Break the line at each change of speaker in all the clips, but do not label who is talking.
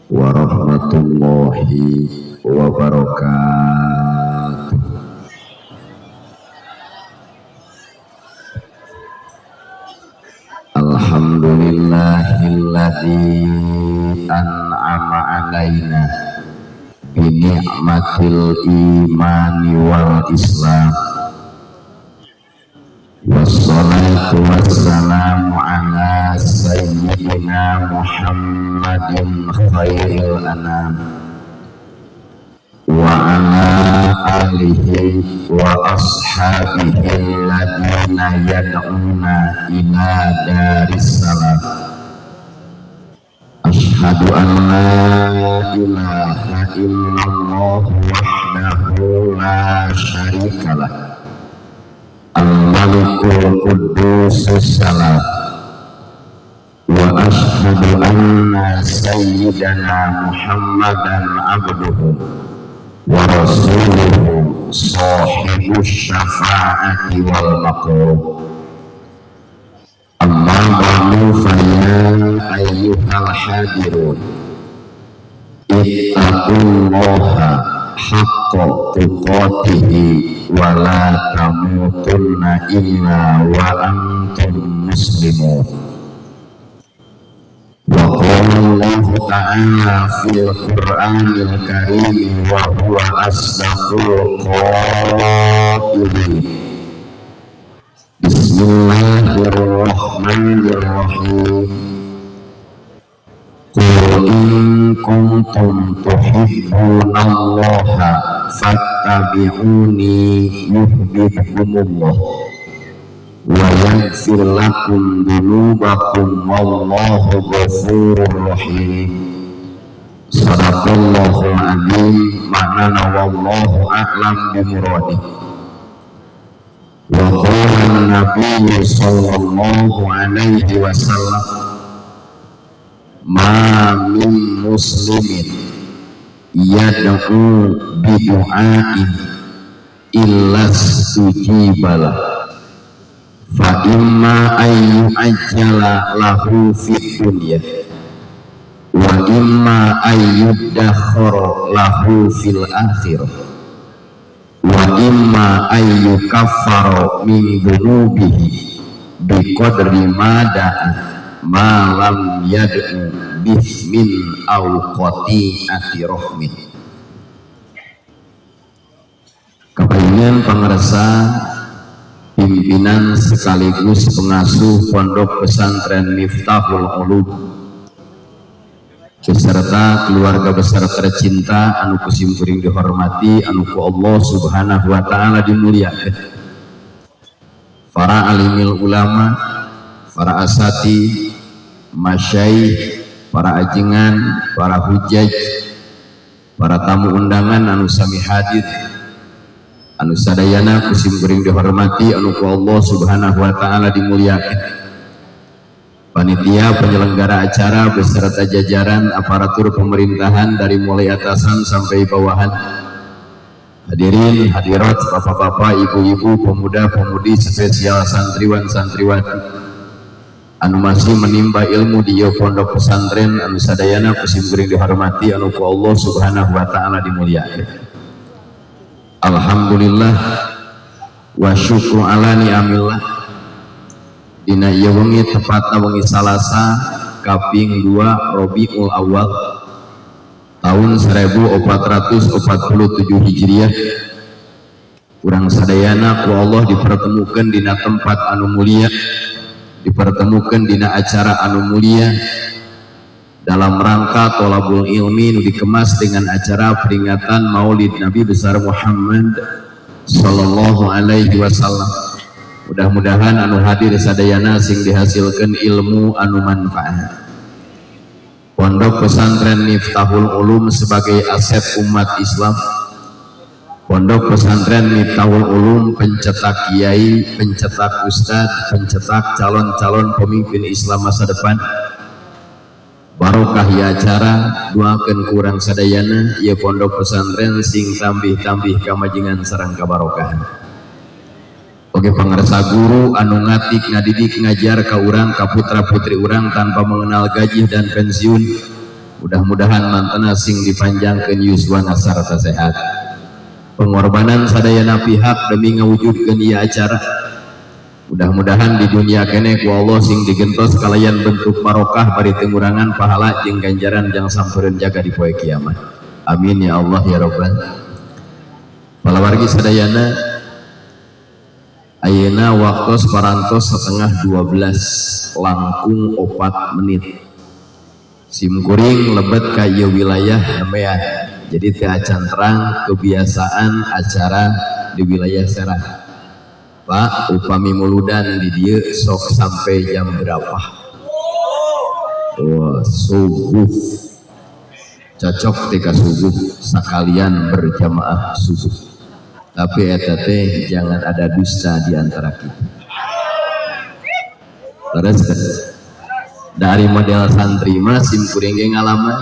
Warahmatullahi wabarakatuh. Alhamdulillahilladzi an'ama alaina bi ni'matil imani wal islam. Wassalatu wassalamu ala sayyidina Muhammadin khairil anam wa ala alihi wa ashabihi alladhina yad'una ila daris salam. Ashhadu an la ilaha illallah wahdahu la syarikalah al-malikul quddusus salam wa ashhadu anna sayyidana Muhammadan abduhu wa rasuluhu sahibus syafaati wal maqam. Amma ba'du fa ya ayyuhal hadirun ittaqullaha haqqa tuqatihi wa la tamutunna illa wa antum muslimun. Wa qala Allahu ta'ala fil Qur'anil Karim wa huwa asdaqul qailin. Bismillahirrahmanirrahim. Qul in kuntum tuhibbunallaha fattabi'uni yuhibbukumullah wa yaghfir lakum dzunubakum wallahu ghafurur rahim. Sadaqallahul azim. Ma'nana wallahu a'lam bimuradih. Wa qala an-nabiy sallallahu alaihi wasallam ma min muslimin yad'u bi du'ain illa stujibalah fa imma ay yu'ajjala lahu fid dunya wa imma ay yuddakhara lahu fil akhirah wa imma ay yukaffara min dzunubihi bi qadri ma da'a ma lam yad'u bismin aw qati'ati rahmin. Kapayungan pangersa pimpinan sekaligus pengasuh Pondok Pesantren Miftahul Ulum beserta keluarga besar tercinta anu ku simkuring dihormati anu ku Allah Subhanahu wa taala dimuliakeun, para alimil ulama, para asati, masyaikh, para ajengan, para hujaj, para tamu undangan anu sami hadir anu sadayana ku simkuring dihormati anu ku Allah Subhanahu wa taala dimuliakeun, panitia penyelenggara acara beserta jajaran aparatur pemerintahan dari mulai atasan sampai bawahan, hadirin hadirat, bapak-bapak, ibu-ibu, pemuda-pemudi, spesial santriwan santriwati anu masih menimba ilmu di pondok pesantren anu sadayana ku simkuring dihormati anu ku Allah Subhanahu wa taala dimuliakeun. Alhamdulillah wa syukru ala ni'amillah. Dina ieu wengi tepatna wengi Salasa kaping 2 Rabiul Awal tahun 1447 Hijriah, urang sadayana ku Allah dipertemukan dina tempat anu mulia, dipertemukan dina acara anu mulia dalam rangka tolabul ilmi nu dikemas dengan acara peringatan Maulid Nabi besar Muhammad sallallahu alaihi wasallam. Mudah-mudahan anu hadir sadayana sing dihasilkan ilmu anu manfaat. Pondok Pesantren Miftahul Ulum sebagai aset umat Islam, Pondok Pesantren Miftahul Ulum pencetak kiai, pencetak ustad, pencetak calon-calon pemimpin Islam masa depan. Barokah ya acara, doakeun kurang sadayana ya pondok pesantren sing tambih-tambih kamajingan sareng kabarokahan. Oke pangarsa guru anu ngatik ngadidik ngajar ka urang ka putra putri urang tanpa mengenal gaji dan pensiun. Mudah-mudahan mantena sing dipanjangkeun yuswana sarta sehat. Pengorbanan sadayana pihak demi ngawujudkeun ieu acara, mudah-mudahan di dunia keneh ku Allah sing digentos kalayan bentuk barokah bari teu ngurangan pahala jeung ganjaran jang sampereun jaga di poe kiamat. Amin ya Allah ya Rabbal. Palawargi sadayana, ayeuna waktu parantos 11.35. Simkuring lebet ka ieu wilayah nembean, jadi teu acan terang kebiasaan acara di wilayah Serang. Pak, upami muludan di dieu sok sampai jam berapa? Wah, subuh. Cocok tika subuh, sekalian berjamaah subuh. Tapi eta teh jangan ada dusta di antara kita. Terus dari model santri mah simkuring ge ngalaman.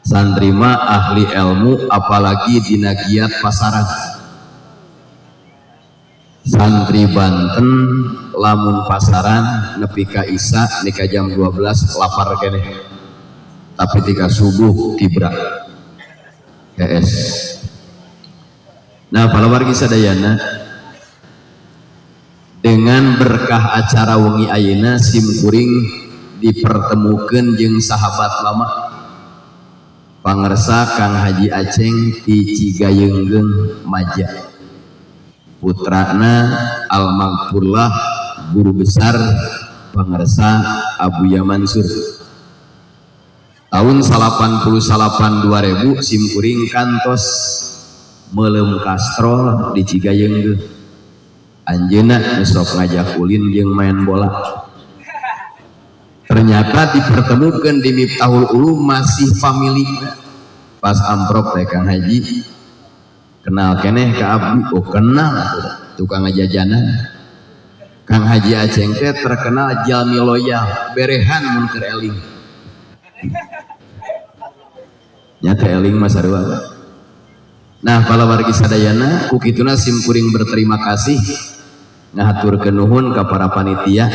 Santri mah ahli ilmu, apalagi dina giat pasaran. Santri Banten lamun pasaran nepi ka Isa nika jam 12 lapar keneh, tapi tika subuh tibra KS. Nah, para wargi sadayana, dengan berkah acara wengi ayeuna simkuring dipertemukan jeung sahabat lama, pangersa Kang Haji Aceng ti Cigayeunggeung, Maja, putrana Al-Maghfurlah guru besar pangersa Abuya Mansur. Tahun 88 2000 simkuring kantos meuleum kastrol di Cigayeunggeung. Anjeunna nu sok ngajak ulin jeung main bola. Ternyata dipertemukan di Miftahul Ulum, masih family. Pas amprok teh, "Kang Haji, kenal keneh ka abdi?" "Oh, kenal atuh, tukang ngajajanan." Kang Haji Aceng teh terkenal jalmi loyal, berehan mun keur eling. Nya teh eling mah sarua. Nah, para wargi sadayana, ku kituna simkuring berterima kasih, ngahaturkeun nuhun ka para panitia.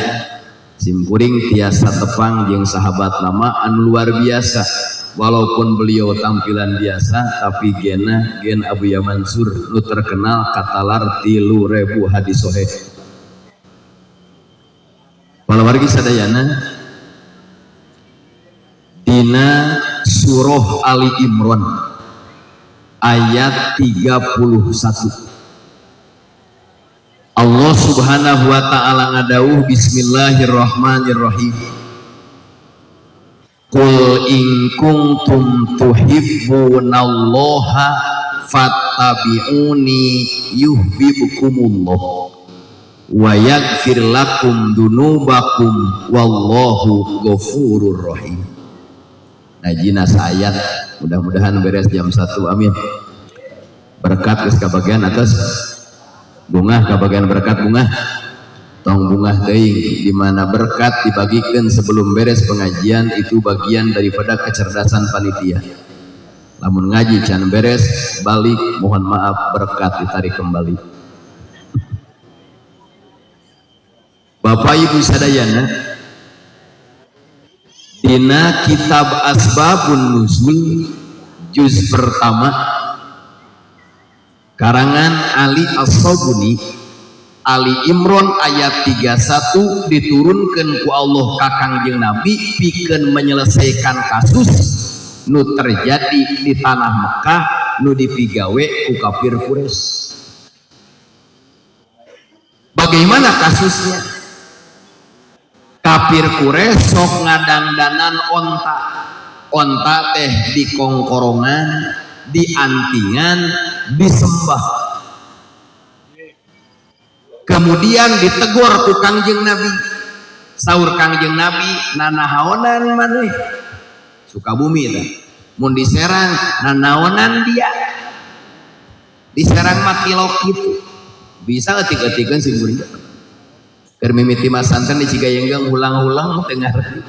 Simkuring tiasa tepang jeung sahabat lama anu luar biasa. Walaupun beliau tampilan biasa, tapi gena gen Abuya Mansur nu terkenal katalar 3000 hadis soheh. Para wargi sadayana, dina surah Ali Imran ayat 31 Allah Subhanahu wa taala ngadawuh, "Bismillahirrahmanirrahim. Qul in kuntum tuhibbunallaha fattabi'uni yuhibbukumullah wa yaghfir lakum dunubakum wallahu ghafurur rahim." Najina ayat, mudah-mudahan beres jam 1, amin. Berkat geus kabagian atas bungah, kabagian berkat bungah, tong bungah teuing. Di mana berkat dibagikan sebelum beres pengajian, itu bagian daripada kecerdasan panitia. Lamun ngaji can beres balik, mohon maaf, berkat ditarik kembali. Bapak Ibu sadayana, dina kitab Asbabun Nuzul juz pertama karangan Ali As-Sabuni, Ali Imran ayat 31 diturunkan ku Allah ka Kangjeng Nabi pikeun menyelesaikan kasus nu terjadi di tanah Mekah nu dipigawe ku kafir Quraisy. Bagaimana kasusnya? Kafir Quraisy sok ngadangdanan onta. Onta teh dikongkorongan, diantingan, disembah. Kemudian ditegur ku Kangjeng Nabi. Saur Kangjeng Nabi, "Nanahaonan maneh?" Sukabumi teh mun diserang, "Nanaonan dia?" Diserang mah tilok gitu bisa etik-etikeun sing kuring. Keur mimiti masanten di Cigayenggang, ulang-ulang teu ngarti.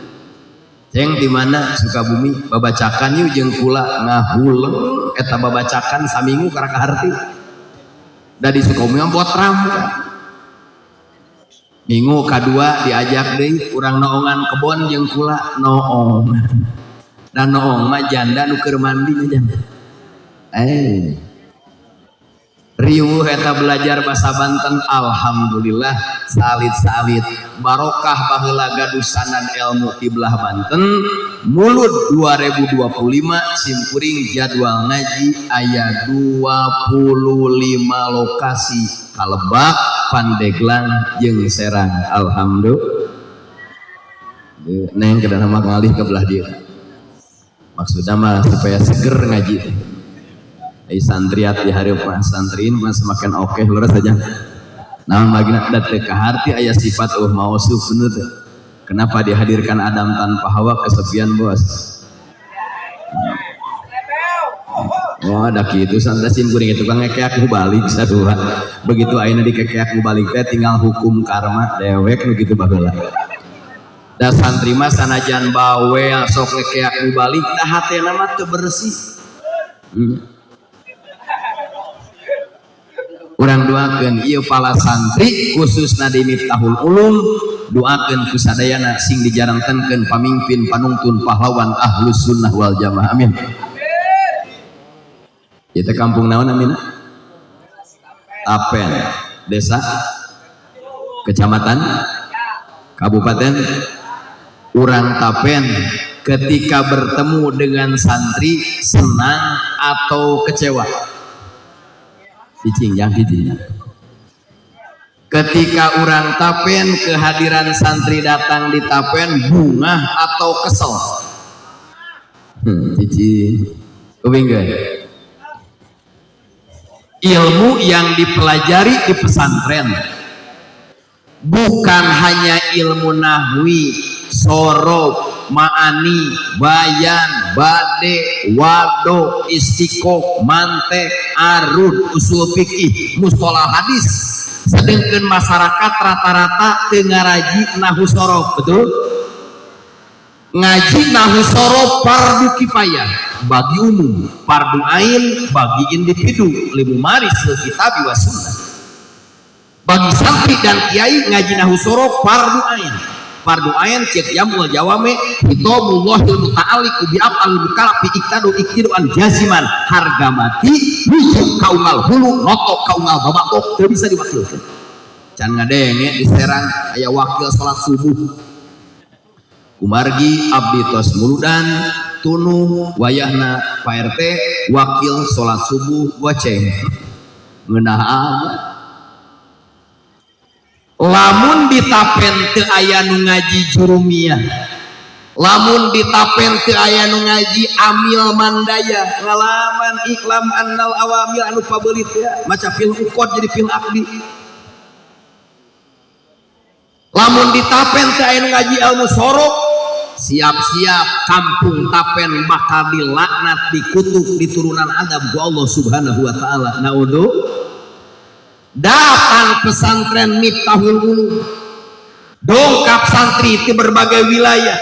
"Ceng, di mana?" "Sukabumi." "Babacakan yuk jeung kula." Ngahuleng eta babacakan saminggu karak kaharti. Da di Sukabumi mah botram. Minggu kadua diajak deui, "Urang noongan kebon jeung kula." Noongan. Dan noong mah janda nu keur mandi nya janda. Eh. Riweuh eta belajar bahasa Banten, alhamdulillah salit-salit barokah baheula gaduh sanad ilmu ti belah Banten. Mulud 2025 simkuring jadwal ngaji aya 25 lokasi, ka Lebak, Pandeglang jeung Serang. Alhamdulillah. Neng kedah mah ngalih ke belah dieu, maksudnya mah supaya seger ngaji. Ai santriat di hareup mah, santriin mah semakin oke, lurus saja. Nah, magna da teu kaharti aya sifat mausuf, bener teu? Kenapa dihadirkan Adam tanpa Hawa? Kesepian, bos. Oh, ada kitu santai sim kuring itu kan ngekeak balik sadua. Begitu ayeuna dikekeak balik teh tinggal hukum karma dewek nu kitu baheula. Da santri mah sanajan bawel sok ngekeak balik, da hatena mah teu bersih. Urang doakeun ieu pala santri, khususna di Miftahul Ulum, doakeun ku sadayana sing dijarantenkeun pamimpin, panungtun, pahlawan Ahlus Sunnah wal Jamaah, amin. Ieu teh kampung naon amina? Tapen, desa, kecamatan, kabupaten. Urang Tapen ketika bertemu dengan santri senang atau kecewa? Cicing, jangan cicing. Ketika urang Tapen kehadiran santri datang di Tapen, bungah atau kesel? Cici kupingkeun. Ilmu yang dipelajari di pesantren bukan hanya ilmu nahwi, sorof, ma'ani, bayan, bade, wado, istiqoq, mantek, arud, usul fikih, mustolah hadis. Sedangkan masyarakat rata-rata teu ngaraji nahu sorof, betul? Ngaji nahu sorof fardu kifayah bagi umum, fardu ain bagi individu, limumaris kitab wa sunnah. Bagi santri dan kiai ngaji nahu sorof fardu ain. Fardu ain cek Jam'ul Jawame, hitobullahil muta'alliqu bi af'al mukallafi iktadu iktiduan jaziman, harga mati, wujud kaungal hulu notok kaungal babatok, teu bisa diwakilkan. Can ngadenge di Serang aya wakil salat subuh. Kumargi abdi tos muludan tunuh wayahna Pak RT wakil salat subuh goceng, ngeunah amat. Lamun ditapen teu aya nu ngaji jurumiyah, lamun ditapen teu aya nu ngaji amil mandaya, ngalaman iklam annal awamil anu pabeulit ya maca fil uqad jadi fil aqdi. Lamun ditapen teu aya nu ngaji ilmu sorof, siap-siap kampung Tapen bakal dilaknat, dikutuk, diturunan azab ku Allah Subhanahu wa taala. Naudzu. Datang pesantren Miftahul Ulum, dongkap santri di berbagai wilayah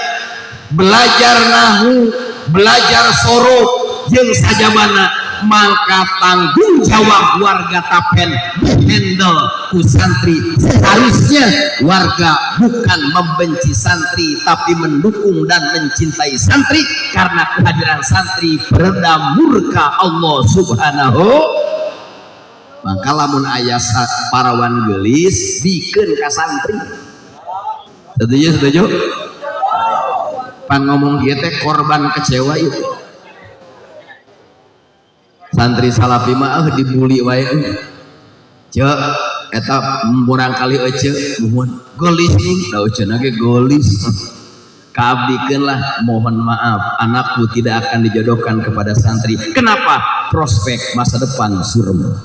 belajar nahu, belajar sorof jeung sajabana, maka tanggung jawab warga Tapen dihandle ku santri. Seharusnya warga bukan membenci santri, tapi mendukung dan mencintai santri, karena kehadiran santri peredam murka Allah Subhanahu. Maka lamun aya parawan gelis, bikeun ka santri. Setuju? Setuju? Pan ngomong kieu teh korban kecewa itu. Santri salafi mah dibully wae. Cek eta murang kali ece muhun gelis ning da eceuna ge gelis. Kaabdikeun lah, mohon maaf, anakku tidak akan dijodohkan kepada santri. Kenapa? Prospek masa depan surem.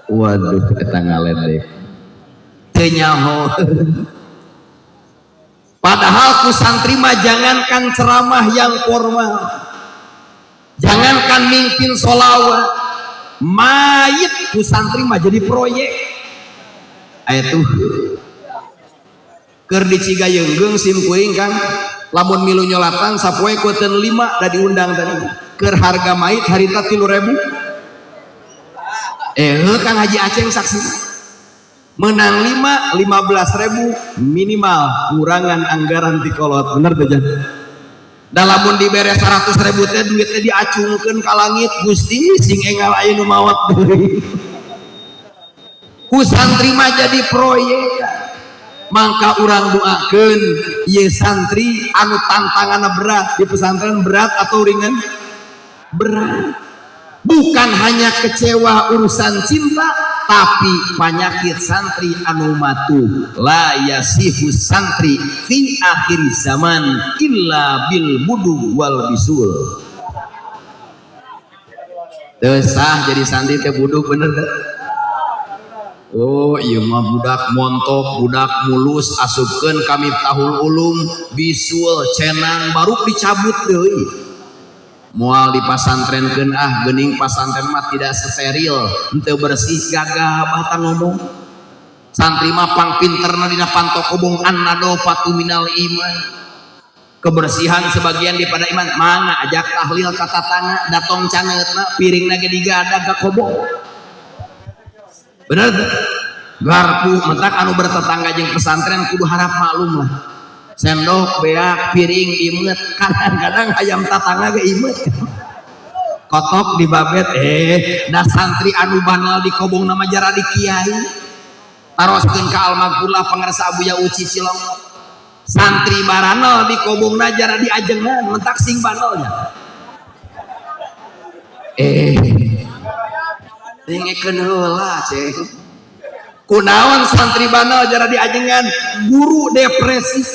Waduh, eta ngaledek. Teu nyaho. Padahal ku santri mah jangankan ceramah yang formal, jangankan mimpin solawat, mayit ku santri mah jadi proyek. Aya tuh keur di Cigayeunggeung sim kuring, Kang, lamun milu nyolatan sapoe kueteun 5 da diundang tadi. Keur harga mayit harita 3000. Kang Haji Aceng saksi. Menang 5, 15.000 minimal kurangan anggaran ti kolot, bener tuh Jan? Lamun dibere 100 ribu teh duitnya diacungkeun ka langit, Gusti, sing enggal aya nu maot deui. Ku santri mah jadi proyek. Mangka urang doakeun ieu santri anu tantanganna berat di pesantren. Berat atau ringan? Berat. Bukan hanya kecewa urusan cinta, tapi penyakit santri anu matuh. La yasihu santri fi akhir zaman illa bil budu wal bisul. Teu sah jadi santri teh budug, bener teh? Oh iya mah budak montok, budak mulus, asupkeun ka Miftahul Ulum, bisul, cenang, baru dicabut deui. Moal dipasantrenkeun ah, geuning pasantren mah tidak steril, henteu bersih, gagah bahkan ngomong. Santri mah pang pinterna dina panto kobong, an-nadhofatu minal iman. Kebersihan sebagian daripada iman. Mangga ajak tahlil ka tatangga, datong caneutna, piringna ge digadag ka kobong. Bener teu? Garpu mentak anu bertetangga jeung pesantren kudu harap maklum lah. Sendok beak, piring imet, kadang-kadang hayam tatangga ge imet. Kotok dibabet da santri anu banal di kobong nama jara di kiai. Taroskeun ka almagfurlah pangarsa Abuya Uci Cilongok. Santri baranal di kobongna jara di ajengan, mentak sing banalnya. Dengekeun heula ceng. Kunaon santri banal jara di ajengan? Guru depresi,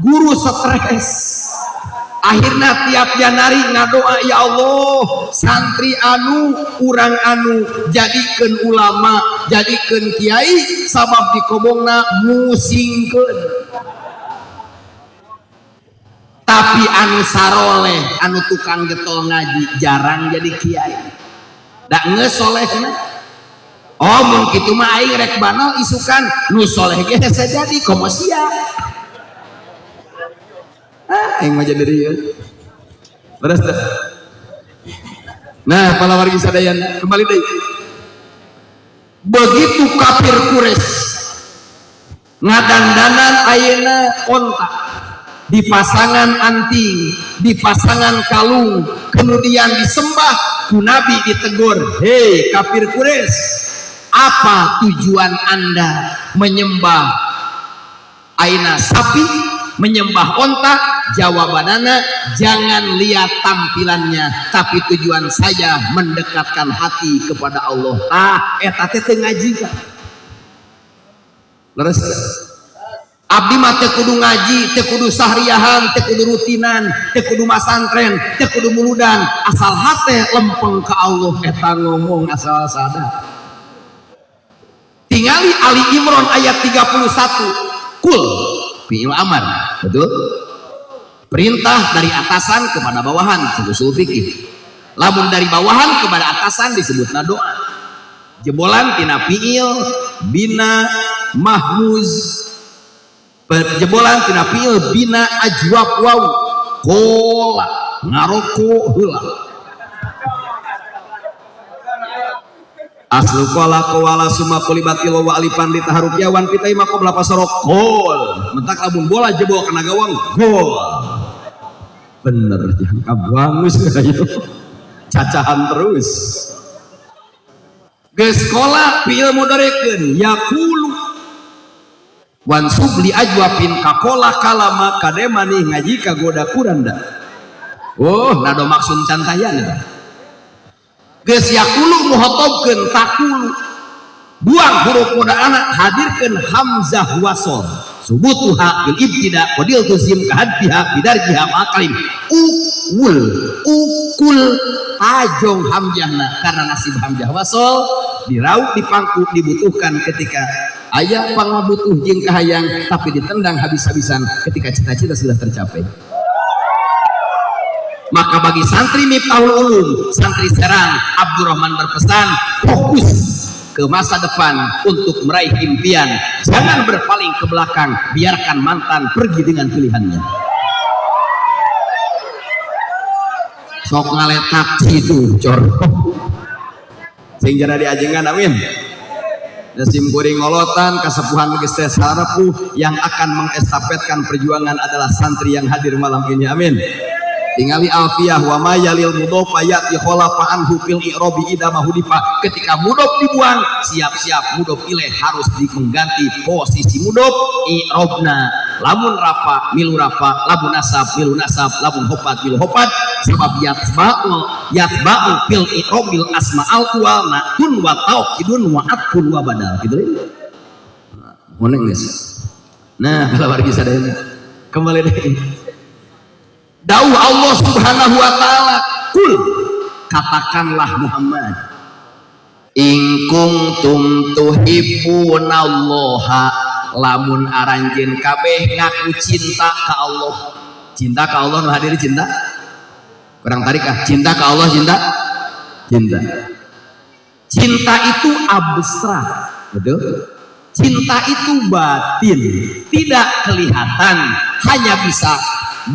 guru stres. Akhirnya tiap Januari ngadoa, ya Allah, santri anu urang anu jadikeun ulama, jadikeun kiai, sabab di kobongna musingkeun. Tapi anu saroleh, anu tukang getol ngaji jarang jadi kiai. Da geus solehna. Oh, mun kitu mah aing rek banal isukan, nu soleh ge hese jadi, komo sia. Ah, aing mah jadi rieu. Terus teh. Nah, para wargi sadayana, kembali deui. Begitu kafir Quraisy ngadandanan ayeuna onta, di pasangan anting, di pasangan kalung, kemudian disembah, ku Nabi ditegur, "Hei kafir Quraisy, apa tujuan Anda menyembah aina sapi, menyembah onta?" Jawabanana, "Jangan lihat tampilannya, tapi tujuan saya mendekatkan hati kepada Allah." Ah, eta teh teu ngaji kan? Leres. Abdi mah teu kudu ngaji, teu kudu sahriyahan, teu kudu rutinan, teu kudu masantren, teu kudu muludan, asal hate lempeng ke Allah, eta ngomong asal sadar. Tingali Ali Imran ayat 31. Kul fi'il amar, betul? Perintah dari atasan kepada bawahan, usul fikih. Lamun dari bawahan kepada atasan disebutna doa. Jebolan tina fi'il bina mahmuz, jebolan tina fi'il bina ajwaf waw, kola ngaroko heula. Aslu kola kowala summa qulibatil wa alifan li taharukiya wan fitai maqobla pasoro gol. Mentak lamun bola jebol kana gawang, gol. Bener, jangan kabuangus ayo cacahan terus. Geus kola fi'il mudhorekeun yaqulu wansub li ajwafin kakola kalama kade manih ngaji kagoda kuranda. Oh, nado maksun cantayan eta. Geus yaqulu muhotobkeun taqulu, buang huruf mudana, hadirkeun hamzah wasol, subutuha bil ibtida qadil tuzim kahadfiha bidarjiha maqalim uwul ukul tajong hamzahna karena nasib hamzah wasol diraup dipangku dibutuhkan ketika aya pangabutuh jeung kahayang, tapi ditendang habis-habisan ketika cita-cita sudah tercapai. Maka bagi santri Miftahul Ulum, santri Serang, Abdurrahman berpesan, fokus ke masa depan untuk meraih impian, jangan berpaling ke belakang, biarkan mantan pergi dengan pilihannya. Sok ngaletak situ cor sing jara diajengan, amin. Da sim kuring ngolotan kasepuhan geus teh sarepuh, yang akan mengestafetkan perjuangan adalah santri yang hadir malam ini. Amin. Tingali alfiyah, wa ma yalil mudhofa yati khalafa anhu fil i'rabi idza ma hudifa. Ketika mudhof dibuang, siap-siap mudhof ilaih harus mengganti posisi mudhof. I'rabna lamun rafa milu rafa, lamun nasab milu nasab, lamun hofad milu hofad, sebab yatba'u yatba'u fil i'rabil asma'al uwal na'tun wa taukidun wa atfun wa badal, gitu. Nah, geus. Nah, kalau wargi sadayana, kembali deui. Dawuh Allah Subhanahu wa taala, "Kul," katakanlah Muhammad, "in kuntum tuhibbunallaha," lamun aranjeun kabeh ngaku cinta ka Allah. Cinta ka Allah, nu hadir cinta? Kurang tarik ah. Cinta ka Allah, cinta? Cinta. Cinta itu abstrak, betul? Cinta itu batin, tidak kelihatan, hanya bisa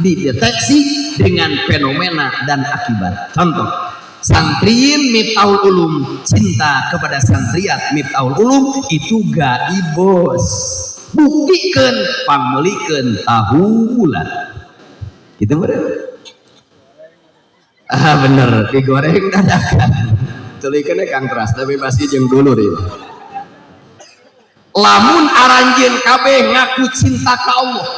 dideteksi dengan fenomena dan akibat. Contoh, santriin Miftahul Ulum cinta kepada santriat Miftahul Ulum itu gaib, bos. Buktikan, pangmeulikeun tahu bulat. Gitu bener? Ah, bener, digoreng dadakan. Tulikeun Kang Teras, tapi pasti jeung dulur ieu. Lamun aranjeun kabeh ngaku cinta ka Allah,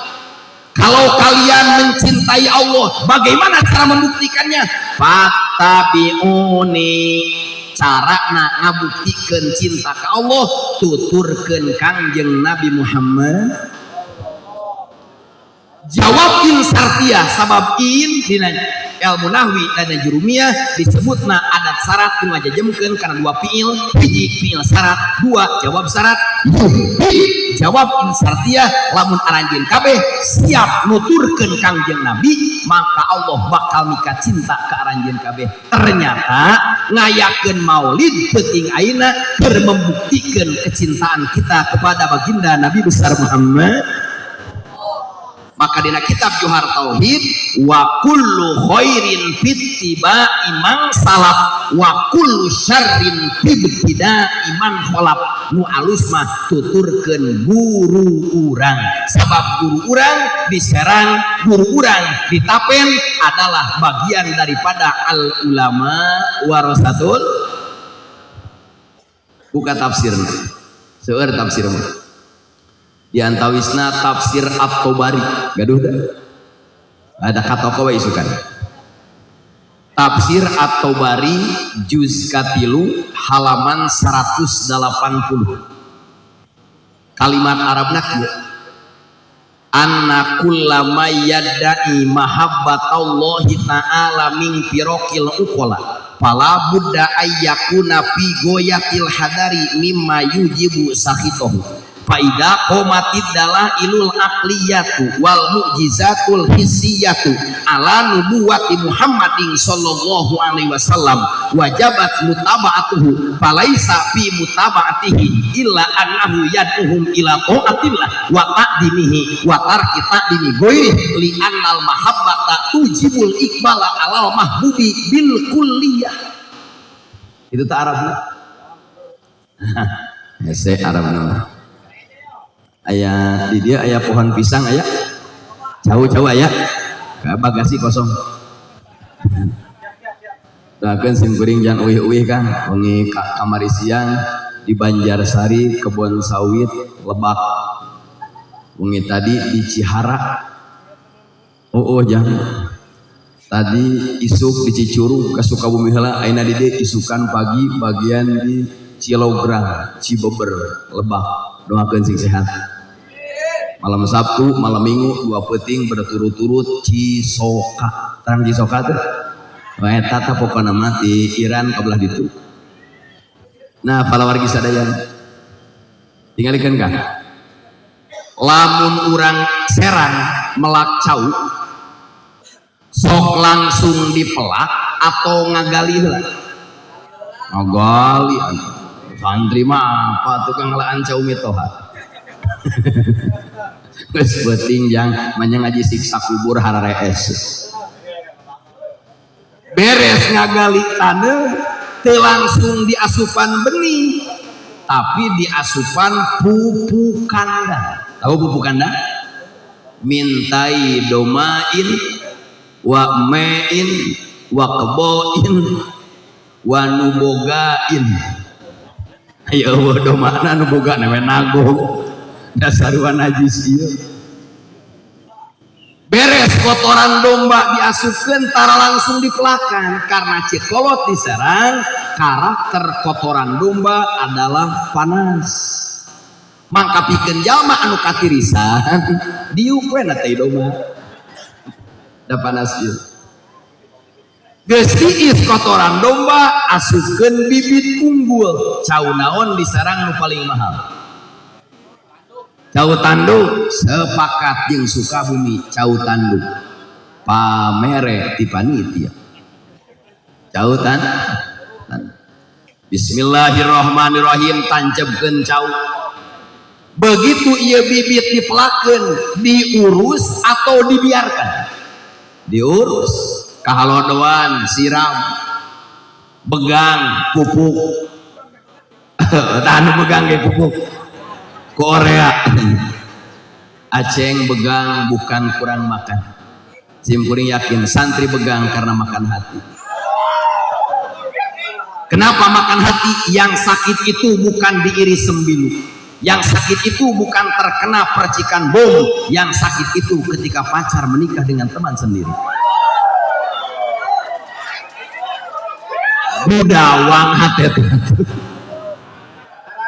kalau kalian mencintai Allah, bagaimana cara membuktikannya? Fattabi'uni, carana ngabuktikeun cinta ka Allah, tuturkeun Kangjeng Nabi Muhammad. Jawab in sartiah, sabab in dina ilmu nahwi dan jurumiyah disebutna adat syarat nu ngajajemkeun kana dua fiil: hiji fiil syarat, dua jawab syarat. Jawab in sartiah, lamun aranjeun kabeh siap nuturkeun Kangjeng Nabi, maka Allah bakal mika cinta ke aranjeun kabeh. Ternyata ngayakeun maulid peuting ayeuna keur membuktikan kecintaan kita kepada baginda Nabi besar Muhammad. Maka dina kitab Johar Tauhid, wa kullu khairin fittiba'i man salaf wa kullu syarrin fibtida'i man kholaf. Nu alus mah tuturkeun guru urang, sabab guru urang di Serang, guru urang di Tapen adalah bagian daripada al ulama warasatul. Buka tafsirna, seueur tafsir mah, di antawisna tafsir At-Tabari. Gaduh dah ada kata we isukan tafsir At-Tabari juz katilu halaman 180, kalimat Arabna kieu, anna kullama yadda'i mahabbatallahi ta'ala min firaqil uqala fala budda ayyakuna fi goyatil hadari mimma yujibu sakhitahu faida qomatid dalailul aqliyatu wal mu'jizatul hissiyatu ala nubuwati Muhammadin sallallahu alaihi wasallam wajabat mutaba'atuhu falaisa fi mutaba'atihi illa annahu yad'uhum ila ta'atillah wa ta'dimihi wa tarki ta'dimi ghairi li annal mahabbata tujibul iqbala alal mahbubi bil kulliyah. Itu tak Arabna. Hese Arabna. Aya di dia, aya pohon pisang, aya jauh-jauh, aya ke bagasi kosong. Doakeun sim kuring jangan uih-uih kan. Wengi kamari siang di Banjarsari, Kebon Sawit, Lebak. Wengi tadi di Cihara. Oh, jangan tadi isuk di Cicurug ke Sukabumi heula, ayeuna di dieu isukan pagi bagian di Cilograng, Cibeber, Lebak. Doakeun sing sehat. Malam Sabtu, malam Minggu, dua peuting berturut-turut Cisoka. Terang Cisoka tuh? Wah, eta tah pokona mah di Iran kabelah ditu. Nah, para wargi sadayana. Tingalikeun kah? Lamun urang Serang melak cau, sok langsung dipelak atau ngagali heula? Ngagali. Santri mah apa tukang ngelaan cau mitoha. Geus peuting jang manya ngaji siksa kubur hararees. Beres ngagali taneuh teu langsung diasupan benih. Tapi diasupan pupuk kandang. Tahu pupuk kandang? Mintai domain wa mein wa keboin wa nubogain. Ya Allah, domana nu boga we nagog. Dasar najis ieu. Beres kotoran domba diasupkeun tara langsung dipelakan karena cekolot diserang, karakter kotoran domba adalah panas. Mangka pikeun jalma anu katirisan diuk we na tai domba. Da panas ieu. Geus tiis kotoran domba asupkeun bibit unggul. Cau naon diserang nu paling mahal? Cau tanduk. Sepakat jeung Sukabumi cau tanduk. Pamere ti panitia. Cau tan. Bismillahirrahmanirrahim, tancebkeun cau. Begitu ieu bibit dipelakeun, diurus atau dibiarkan? Diurus. Kahalodoan, siram, begang, pupuk. Tah nu begang ge pupuk. Korea. Aceng begang bukan kurang makan. Simkuring yakin santri begang karena makan hati. Kenapa makan hati? Yang sakit itu bukan diiris sembilu. Yang sakit itu bukan terkena percikan bom. Yang sakit itu ketika pacar menikah dengan teman sendiri. Budawang hati itu.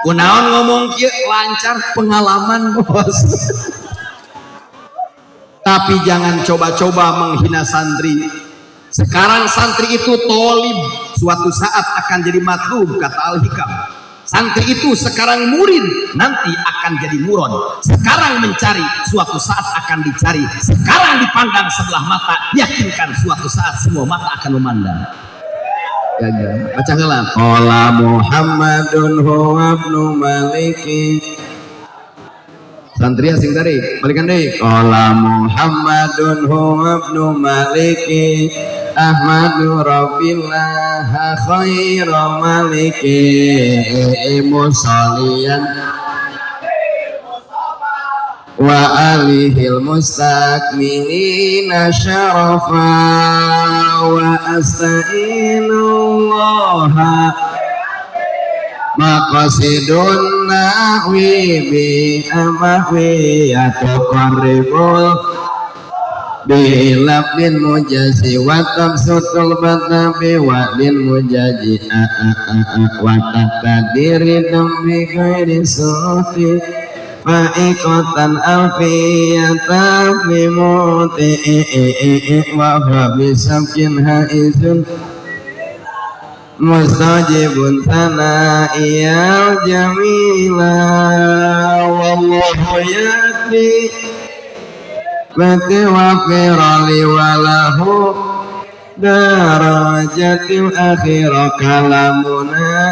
Kunaon ngomong kieu lancar pengalaman bos. Tapi jangan coba-coba menghina santri. Sekarang santri itu tolib, suatu saat akan jadi matlub, kata Al-Hikam. Santri itu sekarang murid, nanti akan jadi murad. Sekarang mencari, suatu saat akan dicari. Sekarang dipandang sebelah mata, yakinkan suatu saat semua mata akan memandang. Ya, ya. Baca heula. Qala Muhammadun huwa ibnu Maliki. Santri asing tarik, balikan deui. Qala Muhammadun huwa ibnu Maliki. Ahmadu Rabbillah khairu maliki musalian wa alihil mustakmilina syarafa wa asta'inullaha maqasidun nahwi bi amahwi yatuqarribul bilabdin mujazi wa tabsutul batna bi wadin mujazi a a a wa taqdiri bi ghairi suti fa'iqatan alfiyatan bi muti wa fa bi sabkin haizun mustajibun thana'iyal jamila wallahu yakfi mati wa firali walahu darajatil akhirah kalamuna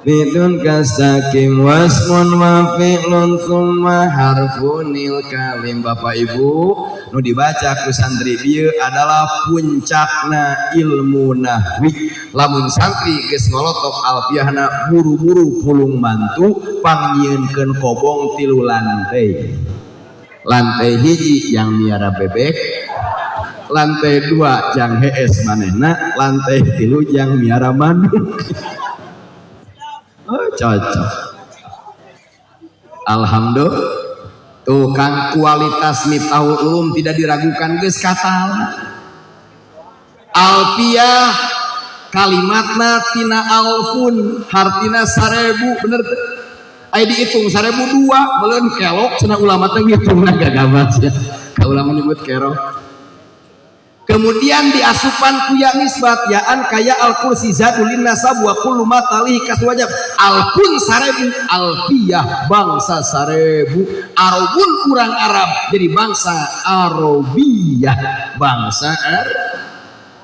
bidun kastakim wasmun wa fi'lun thumma harfunil kalim. Bapak Ibu nu dibaca ku santri bieu adalah puncakna ilmu nahwi. Lamun santri geus ngolotok alfiahna buru-buru pulung mantu pangnyieunkeun kobong 3 lantai. Lantai hiji yang miara bebek, lantai 2 jang hees manehna, lantai 3 jang miara manuk. Oh, cocok. Alhamdulillah. Tukang kualitas Miftahul Ulum tidak diragukan geus katala. Alfiah kalimatna tina alfun hartina 1000 bener teu? Aya dihitung 1002 meuleun kelok cenah ulama teh ngitungna gagabas ya. Ka ulama nyebut kerok. Kemudian diasupan ku ya nisbat yaan kaya al kursi zadulin nasab wa kullu ma talihi kaswajab alpun 1000 alfiyah bangsa 1000 arabun kurang Arab jadi bangsa Arabiyah bangsa Arab.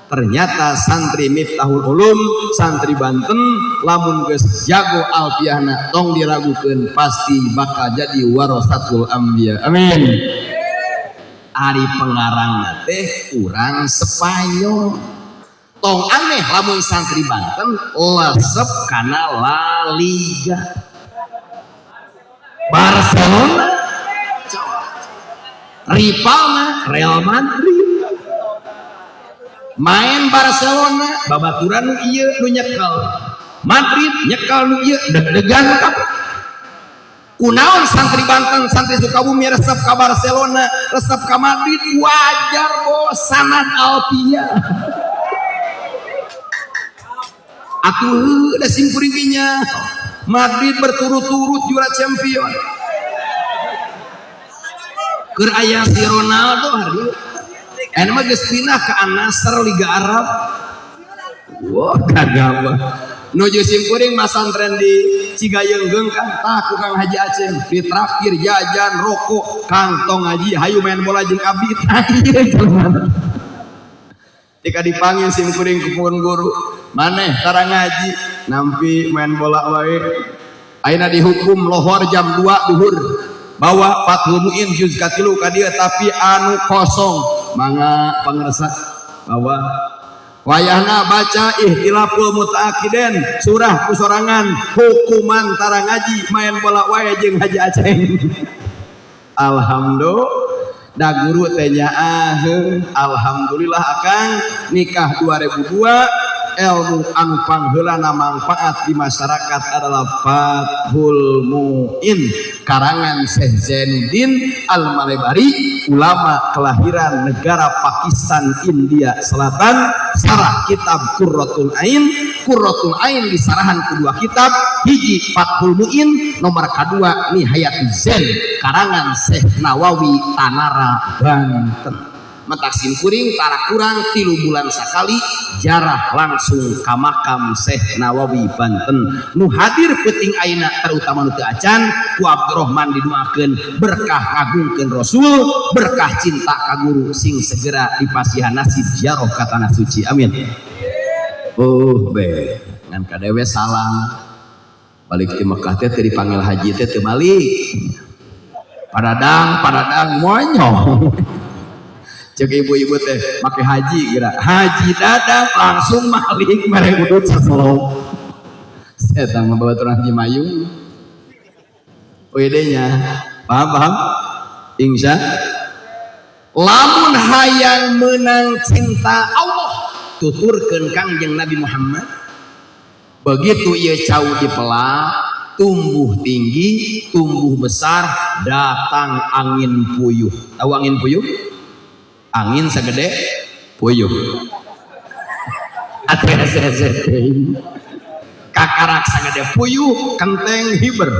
Ternyata santri Miftahul Ulum santri Banten lamun geus jago alfiyahna tong diragukeun pasti bakal jadi warasatul anbiya. Amin. Ari pengarang teh urang Spanyol. Tong aneh lamun santri Banten lesep kana La Liga, Barcelona, rivalna Real Madrid. Main Barcelona, babaturan nu ieu nu nyekel Madrid, nyekel nu ieu, deg-degan kabeh. Kunaon santri Banten, santri Sukabumi resep ka Barcelona, resep ka Madrid? Wajar bos, sanad alfiyah atuh. Da simkuring nya Madrid berturut-turut juara champion, keur aya si Ronaldo. Hari ini mah geus pindah ke Al Nassr, Liga Arab. Wah, kagak nuju simkuring masantren di Cigayeunggeung kan. Tah, ku Kang Haji Aceng ditraktir jajan, rokok. "Kang, tong ngaji, hayu main bola jeung abdi." Tah, ieu jelema. Ketika dipanggil simkuring ku pun guru, "Maneh tara ngaji, nampi main bola wae." Ayeuna dihukum lohor jam 2 duhur, bawa Fathul Muin juz katilu ka dieu, tapi anu kosong. Mangga pangersa bawa. Wayahna baca Ikhtilaful Mutaakiden, surah ku sorangan. Hukuman tara ngaji, main bola wae jeung Haji Aceng. Alhamdulillah, da guru teh nyaah. Alhamdulillah, akang nikah 2002, ilmu anu pangheulana manfaat di masyarakat adalah Fathul Muin karangan Syekh Zainuddin Al-Malebari, ulama kelahiran negara Pakistan, India Selatan, sarah kitab Qurratul Ain. Qurratul Ain disarahan kedua kitab, hiji Fathul Muin, nomor kedua Nihayatul Zain karangan Syekh Nawawi Tanara, Banten. Matak simkuring tara kurang 3 bulan sakali jarah langsung ka makam Syekh Nawawi Banten. Nu hadir peuting ayeuna, terutama nu teu acan, ku Abdurrahman didoakeun berkah ngagungkeun Rasul, berkah cinta ka guru, sing segera dipasihan nasib ziarah ka tanah suci, amin. Oh be, ngan kadewe salam balik di Mekah teh teu dipanggil haji teh teu balik. Paradang paradang monyong, cek ibu-ibu teh make haji kira haji Dadang langsung malik mere udut sasolong. Setan membawa turun haji mayung. Nya paham, paham, insya. Lamun hayang menang cinta Allah, tuturkeun Kangjeng Nabi Muhammad, begitu ia cau dipelak, tumbuh tinggi, tumbuh besar, datang angin puyuh. Tahu angin puyuh? Angin segede puyuh. Atau kakarak sagede puyuh, kenteng hiber.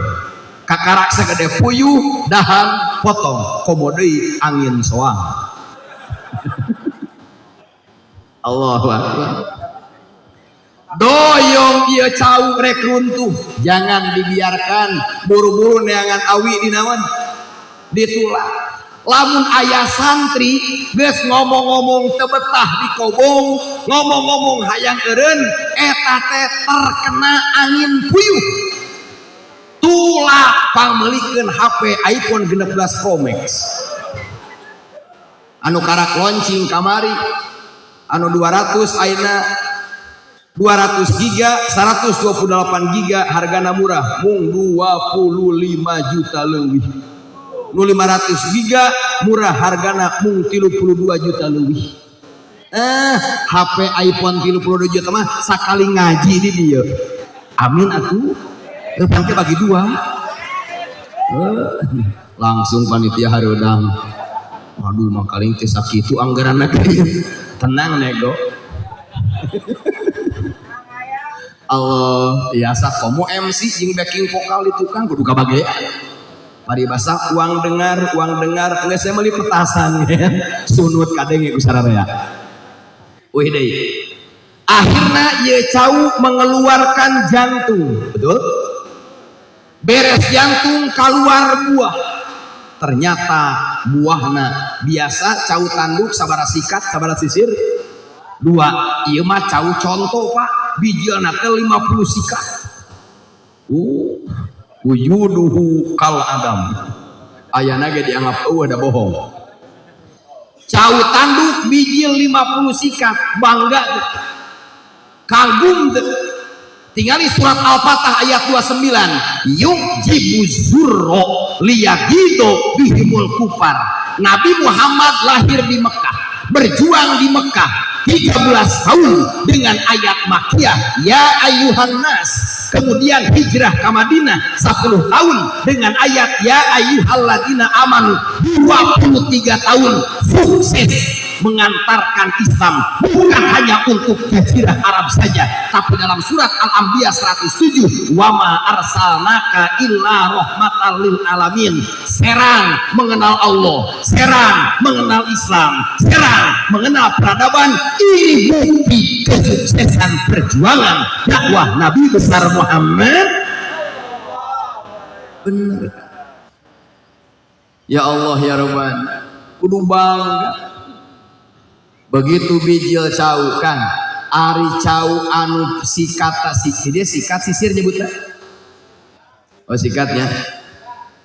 Kakarak sagede puyuh, dahan potong. Komo deui angin soang. Allahu Akbar. Doyong ieu cau rek runtuh, jangan dibiarkan. Buru-buru neangan awi dinawan, ditulak. Lamun ayah santri geus ngomong-ngomong teu betah di kobong, ngomong-ngomong hayang eureun, eta teh terkena angin puyuh. Tulak, pangmeulikeun HP iPhone 16 Pro Max anu karak launching kamari, anu 200, ayeuna 200 giga, 128 giga, hargana murah mung 25 juta leuwih. Nu 500 giga murah, hargana mung 32 juta leuwih. Eh, HP iPhone 32 juta mah sakali ngaji di dieu. Amin atuh. Eh, pangke bagi dua. Eh, langsung panitia hareudang. Waduh, makaling teh sakitu anggaranna. Tenang, nego. Allah biasa komo MC jeung backing vokal di tukang kudu kabagean. Paribasa uang dengar, uang dengar, nggak saya beli petasan sunut kadenge ku sararea. Wih deui. Akhirnya ye cau mengeluarkan jantung, betul? Beres jantung keluar buah. Ternyata buahna biasa cau tanduk sabara sikat, sabara sisir? Dua. Ieu mah cau contoh, Pak, bijilna teh 50 sikat. Wujuduhu kal adam. Ayana ge dianggap eueuh, da bohong. Cau tanduk bijil 50 sikat, bangga tuh. Kagum teu? Tingali surat Al-Fatah ayat 29, yujibu zurro liyagido bihimul kufar. Nabi Muhammad lahir di Mekah, berjuang di Mekah 13 tahun dengan ayat Makkiyah ya ayyuhan nas, kemudian hijrah ke Madinah 10 tahun dengan ayat ya ayyuhalladzina amanu, 23 tahun sukses mengantarkan Islam bukan hanya untuk jazirah Arab saja, tapi dalam surat Al-Anbiya 107, wama arsalnaka illa rahmatan lil alamin. Serang mengenal Allah, serang mengenal Islam, serang mengenal peradaban. Ini bukti kesuksesan perjuangan dakwah Nabi besar Muhammad. Bener ya Allah ya Rabban, kudu bangga. Begitu bijil cau kan, ari cau anu sikat, si dia sikat sisir nyebutnya, oh sikatnya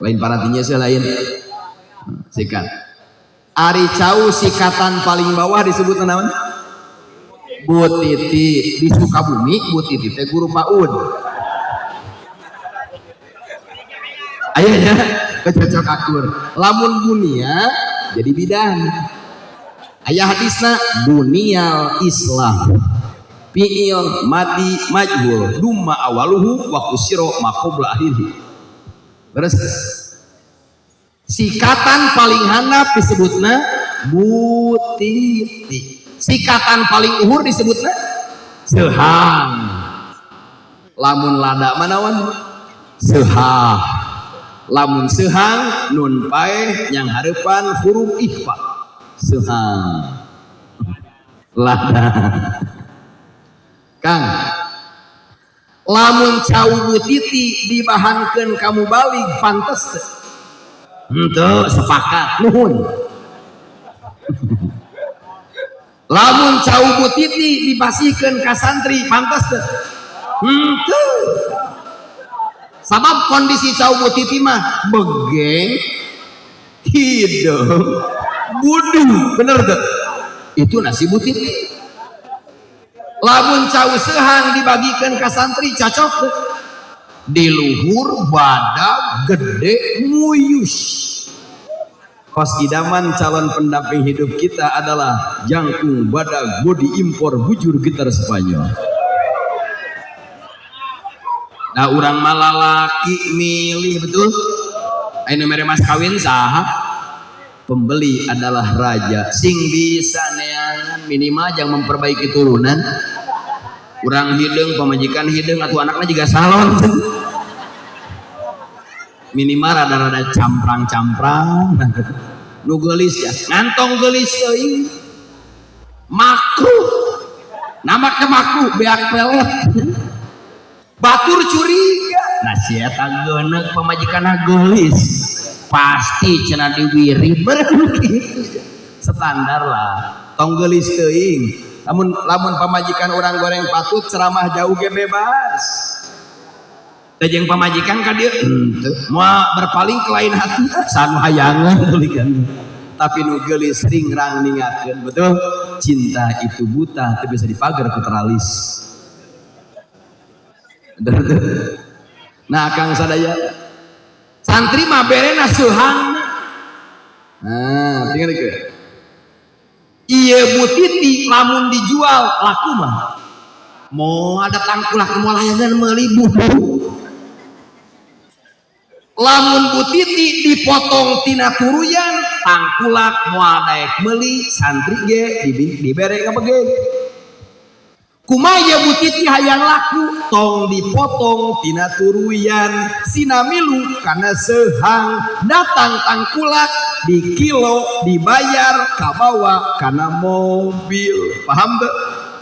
lain, parantinya sih lain sikat. Ari cau sikatan paling bawah disebut naon? Butiti. Di Sukabumi butiti teh guru PAUD ayahnya kecocok akur. Lamun bunia jadi bidan. Ayah hadisna bunyal Islam fi'il madi majhul dumma awaluhu wa kusiro ma qabla akhirih. Terus sikatan paling handap disebutna butiti, sikatan paling luhur disebutna sehang. Lamun lada manawan sehah, lamun sehang nun paeh yang hareupan huruf ikhfa, sehang lada. Kang, lamun cau butiti dibahankeun kamu balik pantes teu? Henteu, sepakat, nuhun. Lamun cau butiti dipasihkeun ka santri pantes teu? Henteu. Sabab kondisi cau butiti mah begeng hidung buduh, bener tuh? Itu nasi butiti. Lamun cau sehang dibagikan ke santri cocok tuh? Di luhur badag gede muyus. Kos idaman calon pendamping hidup kita adalah jangkung badag body impor bujur gitar Spanyol. Nah, urang malalaki milih betul. Ayo mere mas kawin saha? Pembeli adalah raja. Sing bisa neangan minimal jangan memperbaiki turunan. Urang hidung, pamajikan hidung atau anaknya juga salon. Minimal rada-rada camprang-camprang. Nu geulis ya, ngantong geulis teuing. Makruh. Nama ke makruh beak pelet. Batur curiga. Nah si eta geuneuk pamajikanna geulis. Pasti cenah diwirid gitu. Standar lah. Tong geulis teuing. Lamun lamun pamajikan urang goreng patut ceramah jauh ge bebas. Teh jeung pamajikan ka dieu henteu. Moal berpaling ke lain hati sanu hayangan tulikan. Tapi nu geulis ringrang ningakeun, betul? Cinta itu buta, teu bisa dipagar ku teralis. Nah Kang sadaya santri mah berena seuhang. Nah tinggal ke ieu butiti lamun dijual laku mah mau ada tangkulak mau layangan meuli bubu. Lamun butiti dipotong tina turuyan tangkulak moal daek meuli, santri ge dibere kabege. Kumaha butiti hayang laku tong dipotong tina turuyan, sina milu kana sehang, datang tangkulak di kilo dibayar kabawa kana mobil. Paham teu?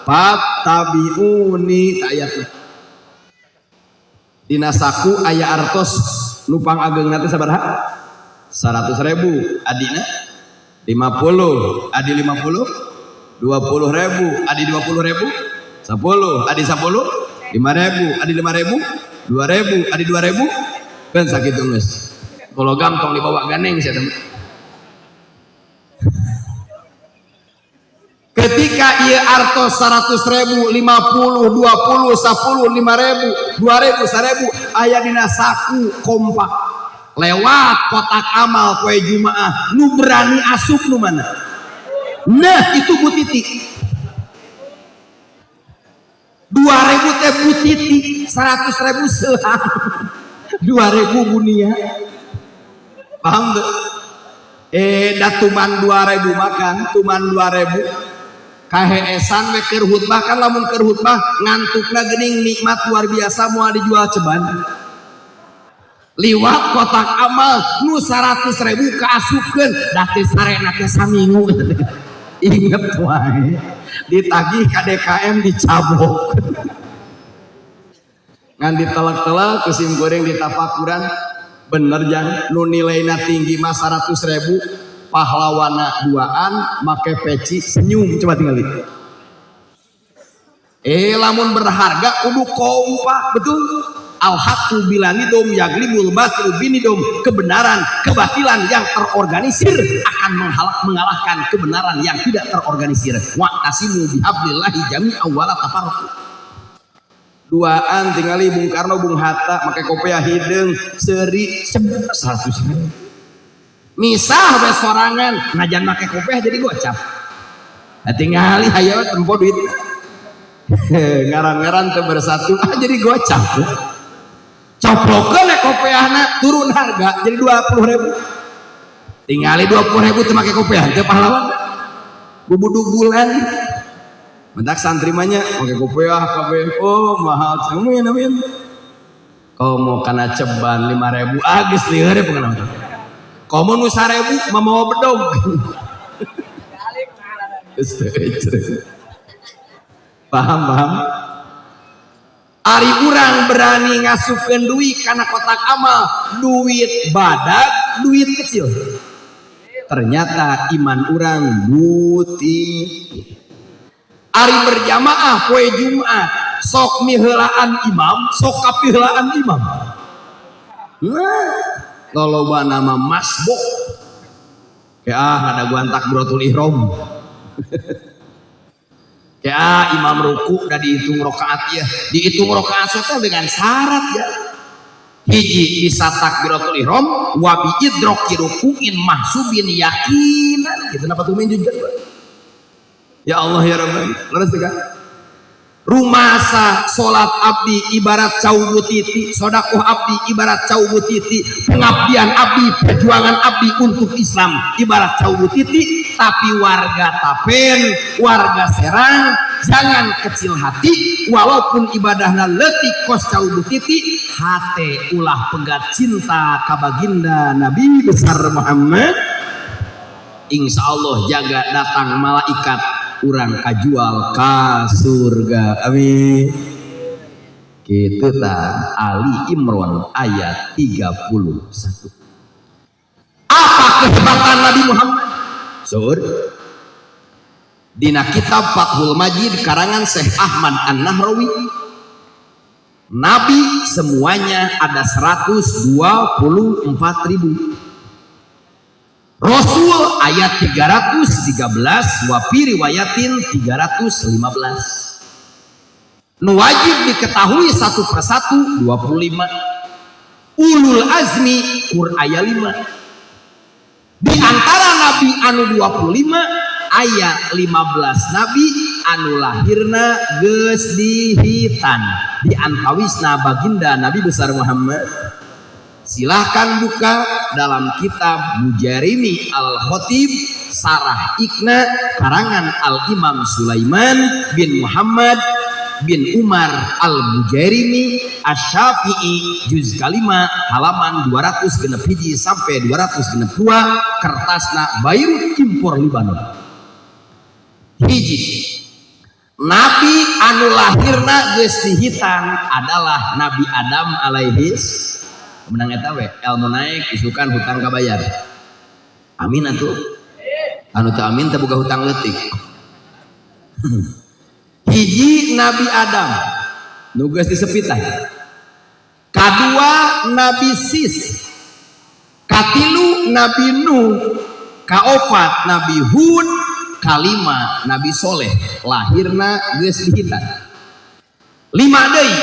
Fattabiuni ayat dina saku aya artos nupang ageng nanti sabaraha? 100.000, adina 50, adi 50 20.000, adi 20.000 10, adi 10 5.000, adi 5.000 2.000, adi 2.000 kan sakitu geus. Logam tong dibawa ganeng sia teman. Ketika ieu artos 100 ribu, 50, 20, 10, 5 ribu, 2 ribu, 1000 aya dina saku kompak, lewat kotak amal poe Jumaah, nu berani asup nu mana? Nah, itu Bu Titi. 2000 teh Bu Titi, 100 ribu seuhang, 2000 bunia. Paham tuh? Eh, da tuman 2000 makan tuman 2000 kaheesan we keur khutbah kan. Lamun keur khutbah ngantukna geuning nikmat luar biasa, moal dijual ceban. Liwat kotak amal, nu 100 ribu kaasupkeun, da teu sarena teh saminggu. Inget wae, ditagih ka DKM, dicabok, ngan ditelek-telek ku sim kuring ditapakuran. Bener jang, nu nilaina tinggi mah 100 ribu, pahlawana duaan make peci senyum. Coba tinggal. Eh, lamun berharga kudu kompak, betul. Al haqqu bila nidom yaglibul batilu binidom. Kebenaran, kebatilan yang terorganisir akan mengalahkan kebenaran yang tidak terorganisir. Wa'tasimu bihablillahi jami'an wala tafarraqu. Duaan tingali Bung Karno, Bung Hatta make kopiah hideung seuri 100. Misah we sorangan, najan make kopiah jadi gocap. Nah, tingali hayo tempo duit, ngaran-ngaran teu bersatu, ah, jadi gocap. Coplokeun kopiahna, turun harga jadi 20 ribu. Tingali 20 ribu teu make kopiah teu pahlawan, bubudugulan. Mentak santri mah nya make kopiah kabeh. Oh, mahal, amin amin. Komo kana ceban 5000, ah, geus lieur pengalaman. Komo nu 1000 mah mawa bedog. Geus. Paham, paham? Ari urang berani ngasupkeun duit kana kotak amal, duit badag, duit kecil. Ternyata iman urang butik. Ari berjamaah poe Jumat, sok miheulaan imam, sok kapiheulaan imam. Nah, loloba nama masbuk. Kayak ah ada guan takbiratul ihram. Ya, imam ruku udah dihitung rokaat ya. Dihitung rokaat teh dengan syarat ya. Hiji, bisa takbiratul ihram wa bi idroki rukuin mahsubin yakinan. Gitu napa tuh juga. Ya Allah ya Rabbi. Leres kan? Rumasa salat abdi ibarat cau butiti, sodakoh abdi ibarat cau butiti, pengabdian abdi, perjuangan abdi untuk Islam ibarat cau butiti. Tapi warga Tapen, warga Serang, jangan kecil hati walaupun ibadahna leutik kos cau butiti, hate ulah pegat cinta ka baginda Nabi besar Muhammad. Insya Allah jaga datang malaikat, urang kajual ka surga, amin. Gitu ta. Ali Imran ayat 31. Apa kehebatan Nabi Muhammad? Sur Dina kitab Fathul Majid karangan Syekh Ahmad An-Nahrawi, Nabi semuanya ada 124 ribu. Rasul ayat 313, wa fi riwayatin 315. Nu wajib diketahui satu persatu 25. Ulul azmi kur aya 5. Di antara nabi anu 25 aya 15 nabi anu lahirna geus dihitan. Di antawisna baginda Nabi besar Muhammad. Silahkan buka dalam kitab Bujairimi Al-Khatib Sarah Ikna karangan Al-Imam Sulaiman bin Muhammad bin Umar Al-Bujairimi Asy-Syafi'i, juz kalima, halaman 261 sampai 262, kertasna Beirut, impor Libanon. Hiji, Nabi anu lahirna geus dihitan adalah Nabi Adam alaihis. Menang eta we, ilmu naik, isukan hutang kabayar. Amin atuh. Anu teu amin teu boga hutang leutik. Hiji, Nabi Adam nu geus disepitan. Kadua, Nabi Sis. Katilu, Nabi Nuh. Kaopat, Nabi Hud. Kalima Nabi Soleh, lahirna geus dihitan. Lima deui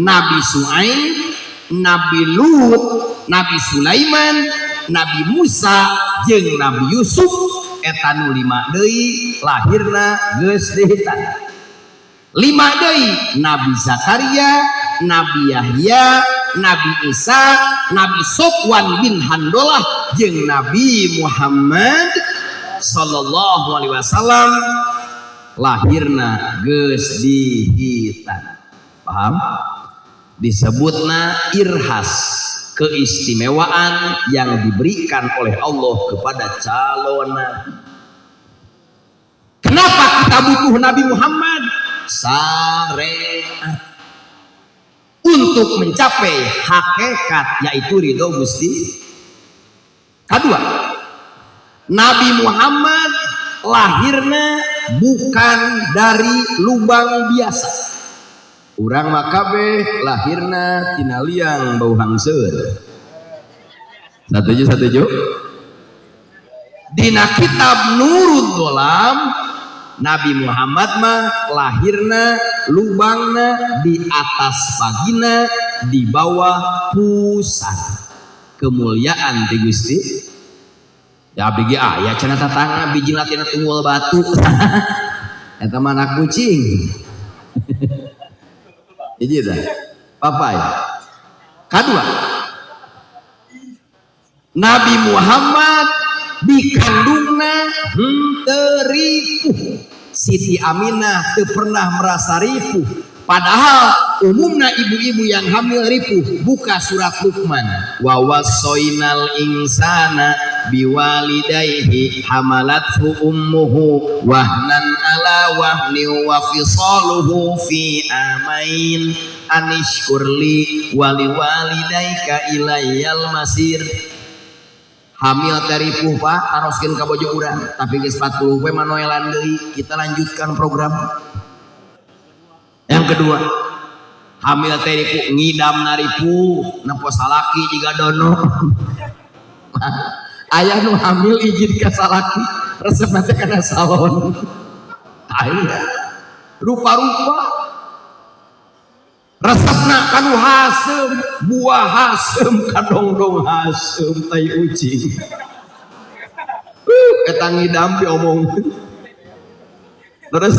Nabi Su'aib, Nabi Lut, Nabi Sulaiman, Nabi Musa jeung Nabi Yusuf, eta nu lima deui lahirna geus dihitan. Lima deui Nabi Zakaria, Nabi Yahya, Nabi Isa, Nabi Sofwan bin Handolah jeung Nabi Muhammad sallallahu alaihi wasallam lahirna geus dihitan. Paham? Disebutna irhas, keistimewaan yang diberikan oleh Allah kepada calon nabi. Kenapa kita butuh Nabi Muhammad? Syariat untuk mencapai hakikat, yaitu ridho Gusti. Kedua, Nabi Muhammad lahirnya bukan dari lubang biasa. Urang mah kabeh lahirna tina liang bau hangseur. Satuju, satuju? Dina kitab Nurul Dolam, Nabi Muhammad mah lahirna lubangna di atas vagina, di bawah pusar. Kemuliaan ti Gusti. Ya abdi ge aya cenah tatangga biji tina tunggul batu. Eta mah anak kucing. Hiji tah. Papai. Kadua, Nabi Muhammad dikandungna henteu ripuh. Siti Aminah teu pernah merasa ripuh. Padahal umumna ibu-ibu yang hamil ripuh. Buka surat Luqman. Wa wassainal insana biwalidayhi hamalathu ummuhu wahnan ala wahni wa fisaluhu fi amain anishkurli wali walidayka ilayyal masir. Hamil teh ripuh, Pak, taroskeun ka bojo urang, tapi geus 40 poe manoelan deui, kita lanjutkan program. Yang kedua, hamil teh ripuh, ngidam ripuh, nempo salaki jiga dono. Aya nu hamil izin ka salaki, resep teh kana salon. Aya rupa-rupa resepna kanu haseum, buah haseum, kadongdong haseum, tai ucing. Eta ngidam diomong. Terus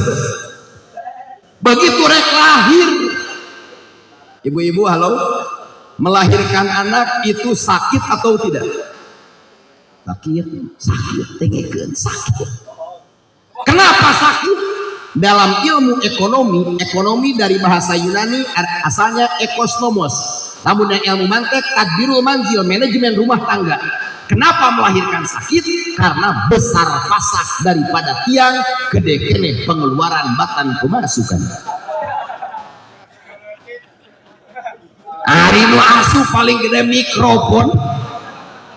begitu rek lahir, ibu-ibu, halo, melahirkan anak itu sakit atau tidak? Sakit, sakit, dengekeun, sakit. Kenapa sakit? Dalam ilmu ekonomi, ekonomi dari bahasa Yunani asalnya ekosnomos. Namun yang ilmu mantek tadbirul manzil, manajemen rumah tangga. Kenapa melahirkan sakit? Karena besar pasak daripada tiang, gede keneh pengeluaran batan pemasukan. Ari nu asup paling gede mikrofon.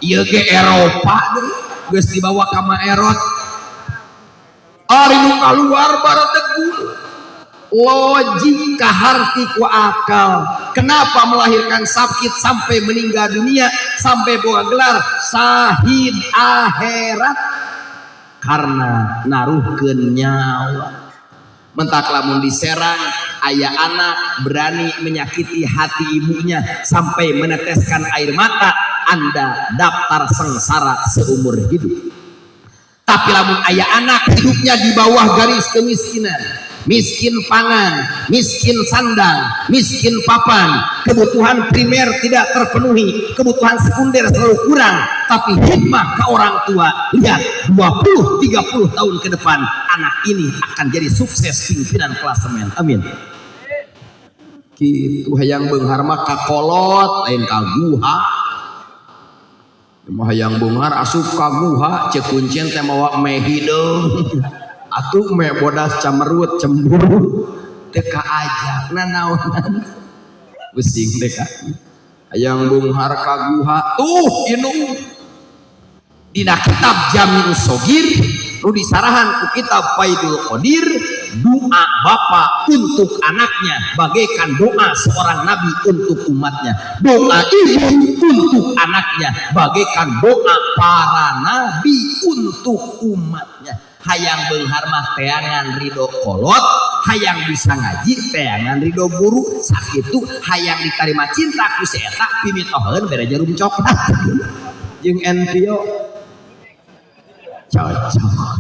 Ieu ge Eropa deui, geus dibawa ka Maerot. Ari nu kaluar baradegul. Logika harti ku akal. Kenapa melahirkan sakit sampai meninggal dunia, sampai bawa gelar sahid akhirat? Karena naruhkeun nyawa. Mentak lamun diserang ayah anak berani menyakiti hati ibunya sampai meneteskan air mata, Anda daftar sengsara seumur hidup. Tapi lamun ayah anak hidupnya di bawah garis kemiskinan, miskin pangan, miskin sandang, miskin papan, kebutuhan primer tidak terpenuhi, kebutuhan sekunder selalu kurang, tapi hikmah ke orang tua, lihat 20-30 tahun ke depan anak ini akan jadi sukses pimpinan klasemen. Amin. Kitu hayang beunghar mah kakolot lain ka guha. Mah hayang beunghar asup ka guha, ceuk kuncen teh mawa me hideung. Atuh me bodas camerut cemburu teu kaajak nanaonan. Pusing teh ka. Hayang beunghar ka guha tuh inung. Dina kitab Jami'us Sogir nu disarahan ku kitab Faidul Qadir, doa bapak untuk anaknya bagaikan doa seorang nabi untuk umatnya, doa ibu untuk anaknya bagaikan doa para nabi untuk umatnya. Hayang beunghar mah teangan ridho kolot, hayang bisa ngaji teangan ridho guru. Sakitu hayang diterima cinta ku si eta, pimitoheun bere jarum coklat jeung Envio. Cocok,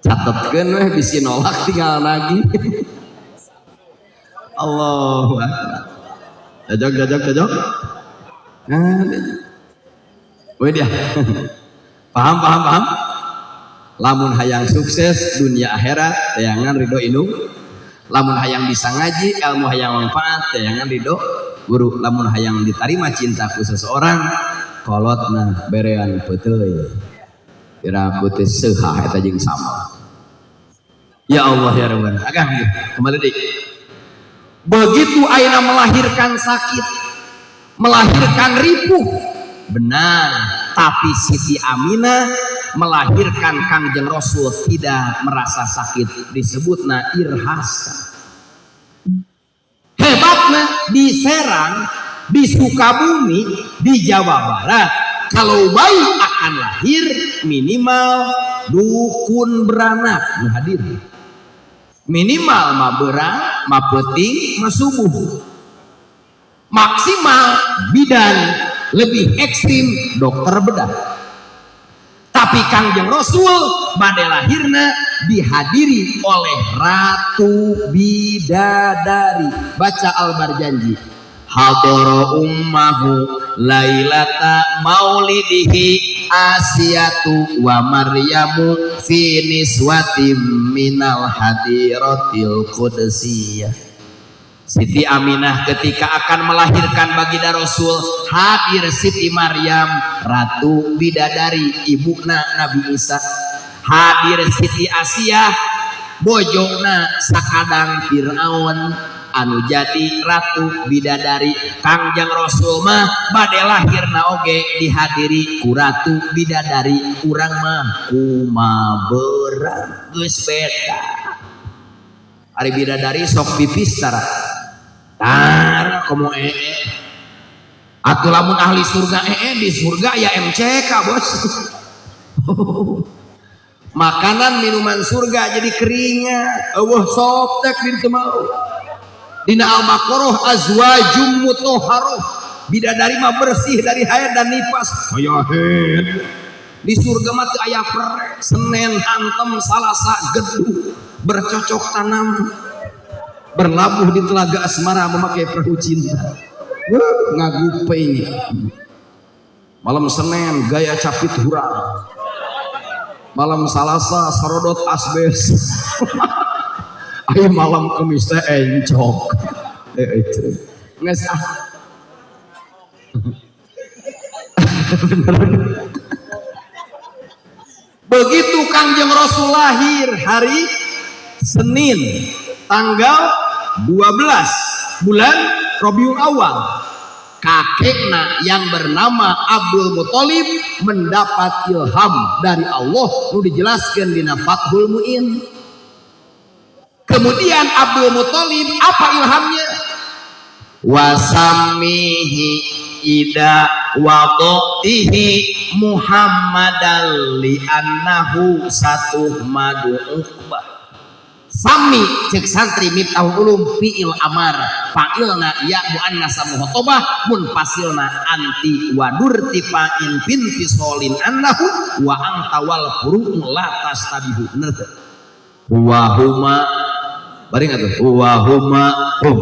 catetkeun weh, bisi nolak tinggal lagi. Allahu Akbar. Cocok, cocok, cocok. Nah, weh dia paham, paham, paham. Lamun hayang sukses dunia akhirat, teangan ridho indung. Lamun hayang bisa ngaji, ilmu hayang manfaat, teangan ridho guru. Lamun hayang diterima cintaku seseorang, kolotna berean peuteuy. Kira aku teh seuhah eta jeung sama. Ya Allah ya Rabbana. Akang kembali deui. Begitu ayeuna melahirkan sakit, melahirkan ripuh, benar, tapi Siti Aminah melahirkan Kangjeng Rasul tidak merasa sakit, disebutna irhasa. Hebatna di Serang, di Sukabumi, di Jawa Barat, kalau bayi akan lahir minimal dukun beranak nu hadir, minimal ma beurang, ma peuting, ma subuh, maksimal bidan, lebih ekstrim dokter bedah. Tapi Kangjeng Rasul bade lahirna dihadiri oleh Ratu Bidadari. Baca Al-Barjanji, hadara ummahu lailata maulidihi Asiyatu wa Maryamu fi niswatim minal hadiratil qudsiyah. Siti Aminah ketika akan melahirkan baginda Rasul, hadir Siti Maryam, Ratu Bidadari, ibuna Nabi Isa, hadir Siti Asiyah, bojona sakadang Fir'aun anu jadi Ratu Bidadari. Kangjeng Rasul mah bade lahirna oge dihadiri ku Ratu Bidadari. Urang mah kuma beurang? Geus beda. Ari bidadari sok pipis tara? Tara, komo ee. Atuh lamun ahli surga ee, di surga ya MCK, bos. Makanan minuman surga jadi keringat, eueuh Softex di ditu mau. Dina Al-Baqarah, azwajum mutahharah, bidadari mah bersih dari haid dan nifas. Aya haid di surga mah teu aya pere. Senin hantem, Salasa geduh, bercocok tanam, berlabuh di telaga asmara memakai perahu cinta. Wuh, ngagupeng. Malam Senin gaya capit hurang, malam Salasa sarodot asbes, ayo malam Kemis teh encok. Eh, itu nges ah. Bener. Begitu Kangjeng Rasul lahir hari Senin tanggal 12 bulan Rabiul Awal, kakekna yang bernama Abdul Muthalib mendapat ilham dari Allah nu dijelaskan di Fathul Muin. Kemudian Abdul Muthalib, apa ilhamnya? Wasamihi ida wadatihi Muhammadan li annahu satuhmadu uqbah. Sami, cek santri Miftahul Ulum, fi'il amar, fa'ilna ya muannas mukhotobah, munfasilna anti wadur tifa'in binfisolin annahu wa anta wal furu'u la tastabihu. Bener teu? Wa huma, bari atuh, wa huma hum,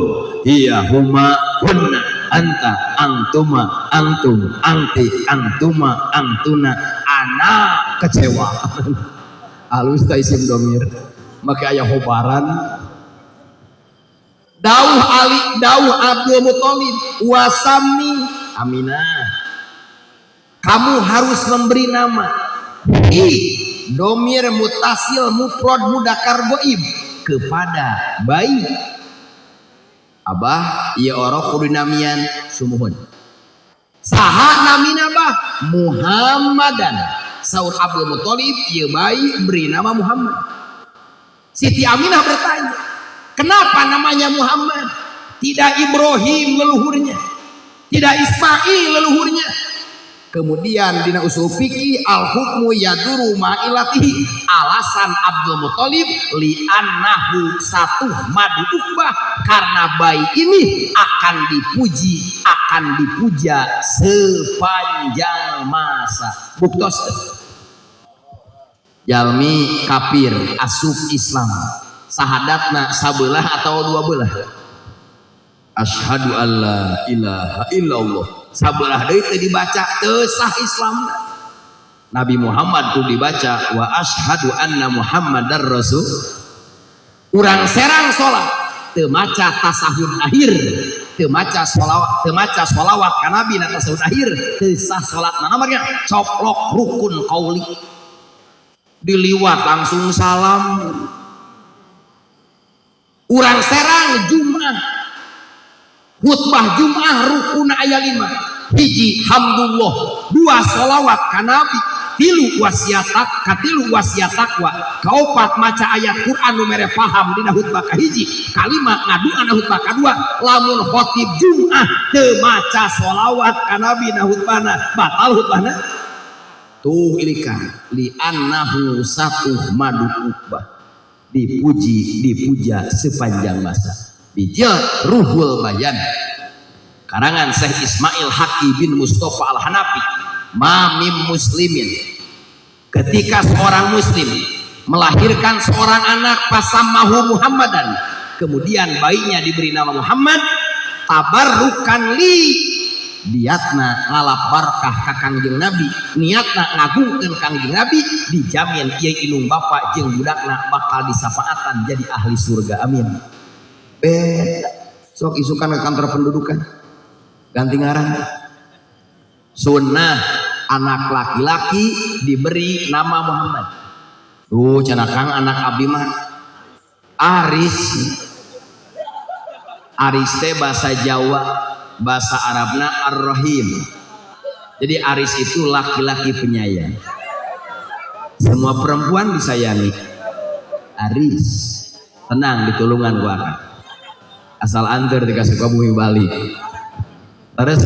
hiya huma hunna, anta antuma antum, anti antuma antuna, ana kecewa. Halus ta isim domir make aya hobaran. Dauh Ali, dauh Abdul Muthalib, wasami Aminah, kamu harus memberi nama i domir mutasil mufrad mudakar goib kepada bayi. Abah, ieu orok kudu namian. Sumuhun. Saha namina, Bah? Muhammadan. Saur Abdul Muthalib, ieu bayi beri nama Muhammad. Siti Aminah bertanya, kenapa namanya Muhammad, tidak Ibrahim leluhurnya, tidak Ismail leluhurnya? Kemudian dina usul fikih al hukmu yaduru ma'ilatihi, alasan Abdul Muthalib li annahu satuhmadu uqbah, karena bayi ini akan dipuji, akan dipuja sepanjang masa. Buktos teu? Jalmi kafir asup Islam, sahadatna sabelah atau dua belah? Asyhadu alla ilaha illallah, sabelah deui teu dibaca, teu sah Islam. Nabi Muhammad kudu dibaca, wa asyhadu anna Muhammadar rasul. Urang Serang salat teu maca tasahud akhir, teu maca sholawat, teu maca sholawat ka Nabi na tasahud akhir, teu sah salatna. Namanya coplok rukun qauli, diliwat langsung salam. Urang Serang Jumat, khutbah Jumat rukun aya 5: hiji hamdulillah, dua sholawat ka Nabi, tilu wasiat, katilu wasiat takwa, kaopat maca ayat Quran nu mere paham dina khutbah kahiji, kalima ngadua na khutbah kadua. Lamun khotib Jumat teu maca sholawat ka Nabi na khutbahna, batal khutbahna. Tuh, ilikan li annahu satuhmadu uqbah, dipuji, dipuja sepanjang masa. Bijil Ruhul Bayan karangan Syekh Ismail Haki bin Mustafa Al-Hanafi, mamim muslimin, ketika seorang muslim melahirkan seorang anak, fasamahu Muhammadan, kemudian bayinya diberi nama Muhammad, tabarrukan li, niatna ngalap barkah ka Kangjeng Nabi, niatna ngagungkeun Kangjeng Nabi, dijamin ieu indung bapa jeung budakna bakal disafaatan jadi ahli surga. Amin. Beda. Sok isukan ke kantor pendudukan, ganti ngaran. Sunnah anak laki-laki diberi nama Muhammad. Tuh cenah, Kang, anak abdi mah Aris. Aris teh bahasa Jawa, bahasa Arabna Ar-Rahim. Jadi Aris itu laki-laki penyayang, semua perempuan disayangi Aris. Tenang, ditulungan gua akan asal anter dikasih ke bumi Bali. Terus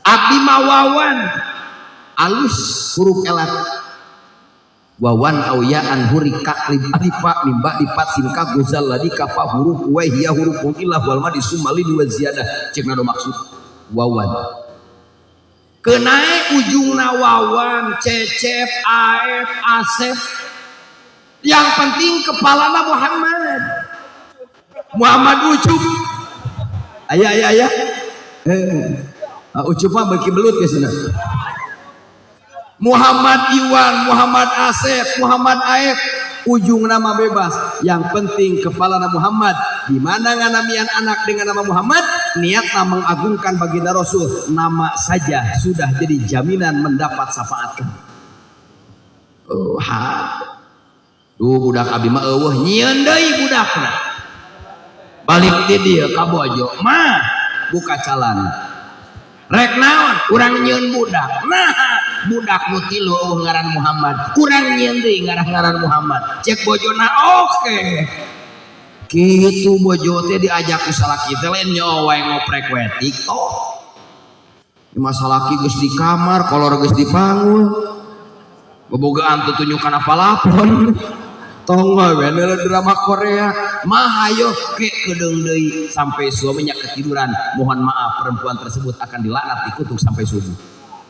abdi mah Wawan, alus huruf elat wawan auyaan hurika lib alifa mimba lipat sinka gozal ladi kafa huruf wa hiya huruf ilah wal madi sumalin wa ziyadah. Cek nado maksud Wawan kenae ujungna Wawan, Cecep, Aep, Asep, yang penting kepalana Muhammad. Muhammad Ucup ayah ayah ayah, Ucup mah bagi belut ya sana. Muhammad Iwan, Muhammad Asep, Muhammad Aep, ujung nama bebas. Yang penting kepala nama Muhammad. Di mana nganamian anak dengan nama Muhammad, niatnya mengagungkan baginda Rasul, nama saja sudah jadi jaminan mendapat syafaat. Oh, ha. Duh, budak abi mah euweuh, nyieun deui budakna. Balik di dieu ka bojo, mah buka calana. Rek naon? Urang nyieun budak. Nah, budak nu tilu euweuh ngaran Muhammad. Urang nyieun deui ngaran-ngaran Muhammad. Cek bojona oke. Kitu bojo teh diajak ku salaki teh lain nyawa wae, ngoprek we TikTok. Di masa laki geus di kamar, kolor geus dipanggul. Bobogaan tutunyukan apalapon. Tong we drama Korea. Mah hayo ke kedeung deui sampai suaminya ketiduran. Mohon maaf, perempuan tersebut akan dilaknat, dikutuk sampai subuh.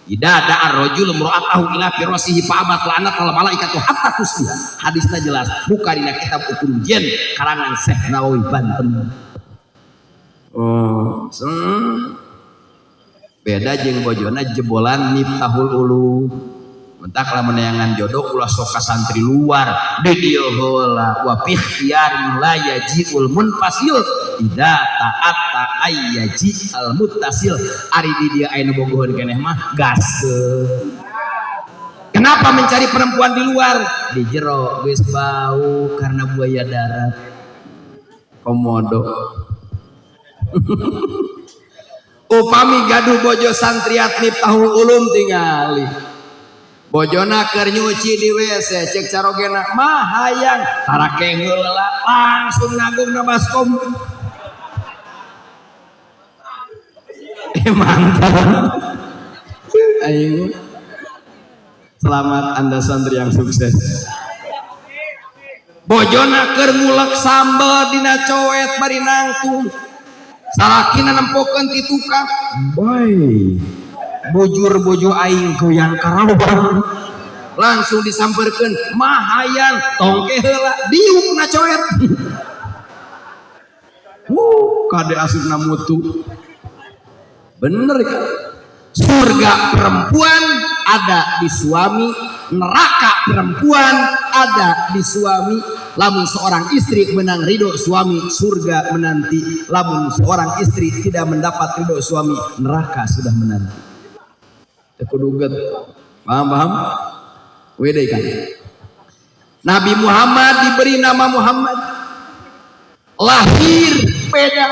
Idza da'a ar-rajulu imra'atahu ila firasihi fa'abat la'anat al malaikatu hatta tusbiha. Hadisnya jelas, buka dina kitab Ukur Jen karangan Syekh Nawawi Banten. Oh, beda jeung bojona jebolan Miftahul Ulum. Mentak lamun neangan jodoh ulah sok ka santri luar, di dieu heula. Wa fi ikhtiyarin la yaji'ul munfasil idza ta'atta ayyaji al muttasil. Ari di dieu aya nu bogoheun keneh mah gaskeun. Kenapa mencari perempuan di luar? Di jero geus bau karena buaya darat, komodo. Upami gaduh bojo santriat Miftahul Ulum, tingali bojona keur nyuci di WC, cek carogena mah hayang tarake heula, langsung nanggung na baskom. Mantap. Aing. Selamat, Anda santri yang sukses. Bojona keur ngulek sambel dina coet bari nangtung. Salakina nempokeun ti tukang. Bae. Bujur bojo aing goyang karawang. Langsung disamperkeun, "Mahayan, tongke heula," diuk na coet. Wuh, kade asupna mutu. Bener kan? Surga perempuan ada di suami, neraka perempuan ada di suami. Lamun seorang istri menang ridho suami, surga menanti. Lamun seorang istri tidak mendapat ridho suami, neraka sudah menanti. Teu kudu. Paham, paham? Wede kan? Nabi Muhammad diberi nama Muhammad. Lahir beda.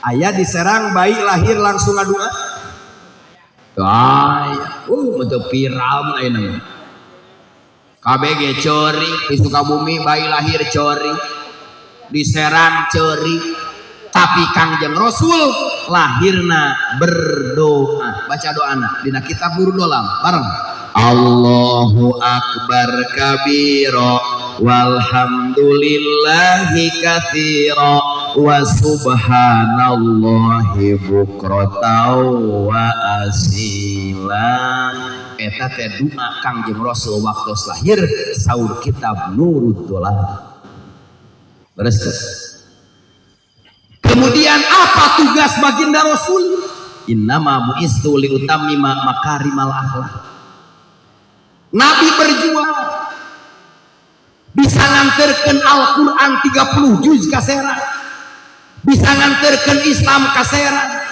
Aya di Serang bayi lahir langsung ngadua. Aya, betul viral mah ayeuna. KBG ceurik, di Sukabumi bayi lahir ceurik. Di Serang ceurik. Tapi Kangjeng Rasul lahirna berdoa. Baca doana dina kitab Nurul Dolam bareng. Allahu akbar kabira walhamdulillahi katsira wa subhanallahi bukratan wa asila. Eta teh doa Kangjeng Rasul waktu lahir, saur kitab Nurul Dolam. Beres teh. Kemudian apa tugas baginda Rasul? Innama bu'istu liutammima makarimal akhlak. Nabi berjuang bisa nganterkeun Al-Quran 30 juz ka Serang, bisa nganterkeun Islam ka Serang,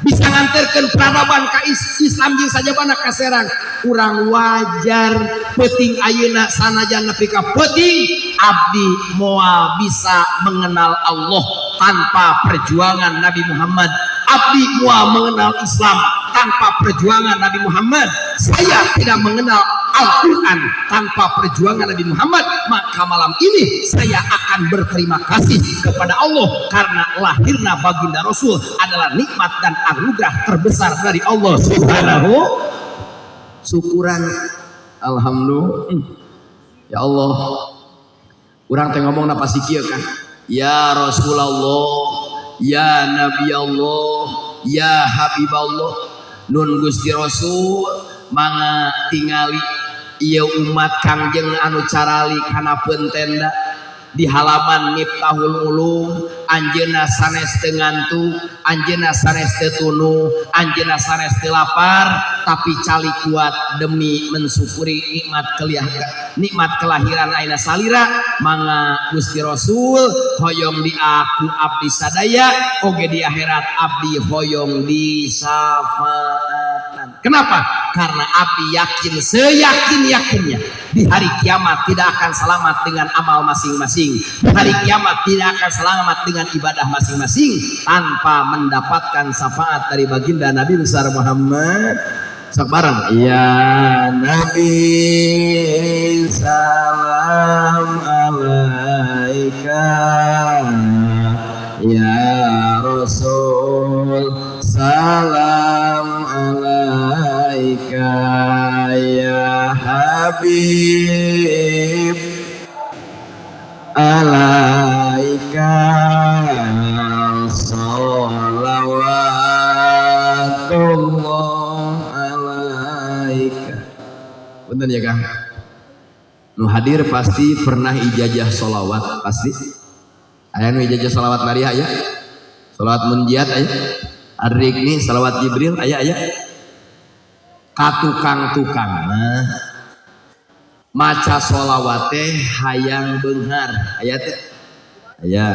bisa nganterkeun peradaban ka Islam jeung sajabana ka Serang. Kurang wajar peuting ayeuna sanajan nepi ka peuting, abdi moal bisa mengenal Allah tanpa perjuangan Nabi Muhammad. Abdi moal mengenal Islam tanpa perjuangan Nabi Muhammad. Saya tidak mengenal Al-Quran tanpa perjuangan Nabi Muhammad. Maka malam ini saya akan berterima kasih kepada Allah karena lahirna baginda Rasul adalah nikmat dan anugerah terbesar dari Allah Subhanahu. Syukuran, alhamdulillah. Ya Allah, urang teh ngomong pasti kieu kan, ya Rasulullah, ya Nabi Allah, ya Habib Allah. Nun Gusti Rasul, mangga tingali ieu umat Kangjeng anu carali kana tenda di halaman Miftahul Ulum. Anjeunna sanes teu ngantuk, anjeunna sanes teu tunduh, anjeunna sanes teu lapar, tapi calik kuat demi mensyukuri nikmat keliah, nikmat kelahiran aina salira. Mangga Gusti Rasul, hoyong diaku abdi sadaya oge di akhirat abdi hoyong disafaatan. Kenapa? Karena abdi yakin seyakin yakinnya di hari kiamat tidak akan selamat dengan amal masing-masing, di hari kiamat tidak akan selamat dengan ibadah masing-masing tanpa mendapatkan syafaat dari baginda Nabi besar Muhammad. Sok bareng. Ya Nabi, salam alaika, ya Rasul, salam alaika, ya Habib, alaika salawatullah alaika. Punten ya, Kang. Nu hadir pasti pernah ijazah solawat, pasti. Aya nu ijazah solawat Maria aya, solawat munjiat aya, Arikni, salawat Jibril aya aya. Ka tukang-tukang mah maca solawat teh hayang beunghar, aya teh? Aya.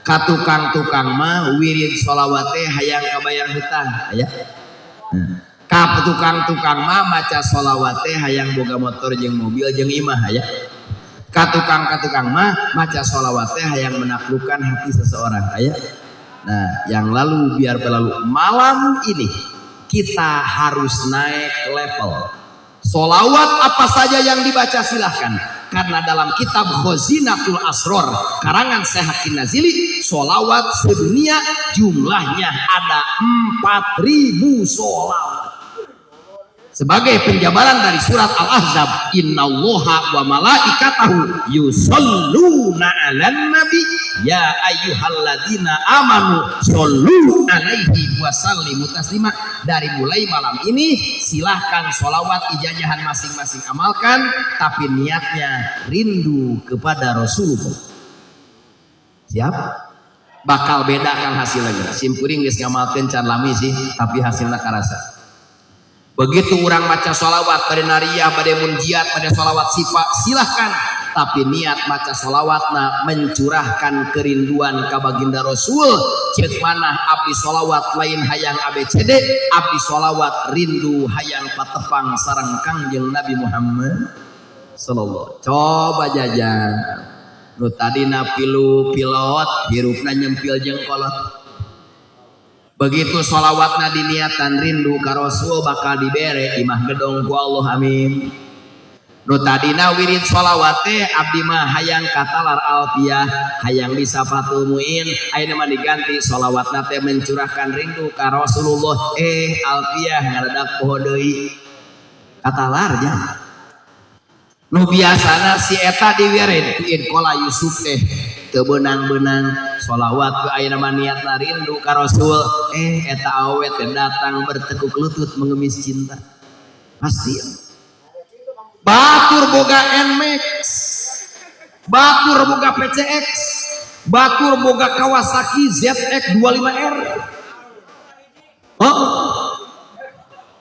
Ka tukang-tukang mah wirid solawat teh hayang kabayar hutang, aya? Nah. Ka tukang-tukang mah maca solawat teh hayang boga motor jeung mobil jeung imah, aya? Ka tukang-tukang mah maca solawat teh hayang menaklukkan hati seseorang, aya? Nah, yang lalu biar berlalu. Malam ini kita harus naik level. Solawat apa saja yang dibaca silahkan. Karena dalam kitab Khazinatul Asror karangan Syekh Hakim Nazili, solawat sedunia jumlahnya ada 4000 solawat. Sebagai penjabaran dari surat Al-Ahzab, innallaha wa malaikatahu yusholluna 'alan nabi ya ayyuhalladzina amanu shollu alaihi wa sallimu taslima. Dari mulai malam ini silahkan sholawat ijajahan masing-masing amalkan, tapi niatnya rindu kepada Rasulullah. Siap? Bakal bedakan hasilnya. Simkuring geus ngamalkeun can lami sih, tapi hasilnya karasa. Begitu orang maca sholawat pada nariyah, pada munjiat, pada sholawat sifat, silahkan. Tapi niat maca sholawatna mencurahkan kerinduan ka baginda Rasul. Ceuk mana abdi sholawat lain hayang ABCD, abdi sholawat rindu hayang patepang sareng Kangjeng Nabi Muhammad sallallahu. Coba jajan. Nu tadina pilu pilot, hirupna nyempil jeung kolot. Begitu sholawatna diniatan rindu ka Rasul, bakal dibere imah gedong ku Allah, amin. Nu tadina wirid sholawat teh abdi mah hayang katalar alfiah, hayang bisa Fathul Muin, ayeuna mah diganti sholawatna teh mencurahkan rindu ka Rasulullah, alfiah ngaradak poho deui. Katalar nya. Nu biasana si eta diwirid ku Kola Yusuf teh teu beunang-beunang sholawat ku ayeuna mah niatna rindu ka Rasul, eta awewe teh datang bertekuk lutut mengemis cinta. Pasti. Batur boga NMAX, batur boga PCX, batur boga Kawasaki ZX 25R. Oh.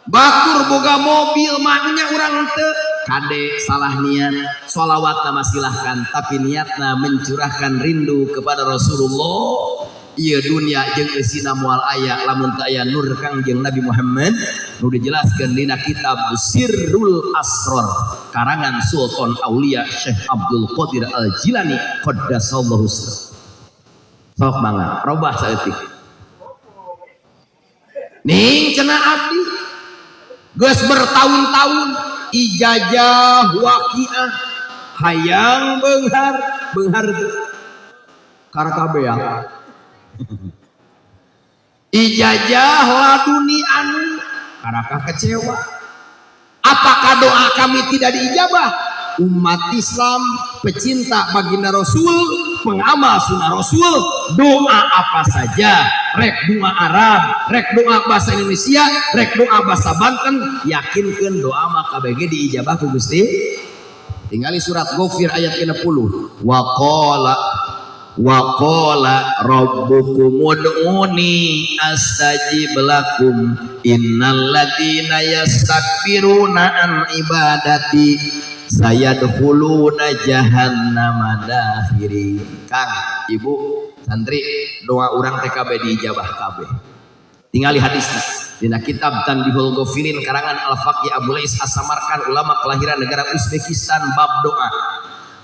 Batur boga mobil maknya urang teu kade salah niat. Sholawat nama silahkan, tapi niatna mencurahkan rindu kepada Rasulullah. Ieu dunia jeung eusina moal aya lamun teu aya nur Kangjeng Nabi Muhammad nu dijelaskeun dina kitab Sirrul Asror karangan Sultan Aulia Syekh Abdul Qadir Al Jilani qaddasallahu sirrah. Sok mangga robah saeutik. Ning cenah abdi geus bertahun-tahun ijazah waqiah hayang beunghar, beunghar teu karakabea. Ijazah laduni anu karakah kecewa. Apakah doa kami tidak diijabah? Umat Islam pecinta baginda Rasul, pengamal sunnah Rasul, doa apa saja, rek doa Arab, rek doa bahasa Indonesia, rek doa bahasa Banten, yakinkan doa mah KBG diijabah ku Gusti. Tinggali surat Ghafir ayat 60. Waqala waqala rabbukum ud'uni astajib lakum innal ladzina yastakbiruna an ibadati sayadkhuluna jahannama dakhirin. Kang, Ibu, santri, doa urang TKB diijabah kabeh. Tinggali hadisna dina kitab Tanbihul Ghafilin karangan Al-Faqih Abu Lais As-Samarkand, ulama kelahiran negara Uzbekistan, bab doa.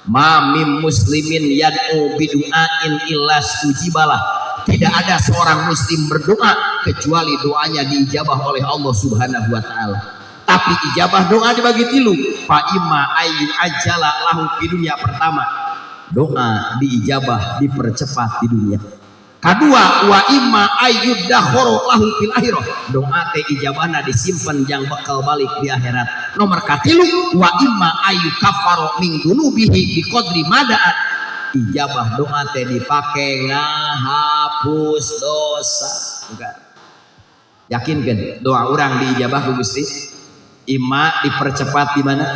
Ma mim muslimin yad'u bidu'ain illa stujibalah. Tidak ada seorang muslim berdoa kecuali doanya diijabah oleh Allah Subhanahu wa taala. Tapi ijabah doa dibagi tilu. Fa imma ayu ajala lahu di dunia. Pertama, doa diijabah dipercepat di dunia. Kedua, wa imma ayyudakhoro lahu fil akhirah. Doa teh ijabahna disimpan jang bakal balik di akhirat. Nomor katilu, wa imma ayu kafaro min dunubihi biqadri mada'at. Ijabah doa teh dipake ngahapus dosa. Bukan. Yakin kan doa orang diijabah ku Gusti? Ima dipercepat di mana?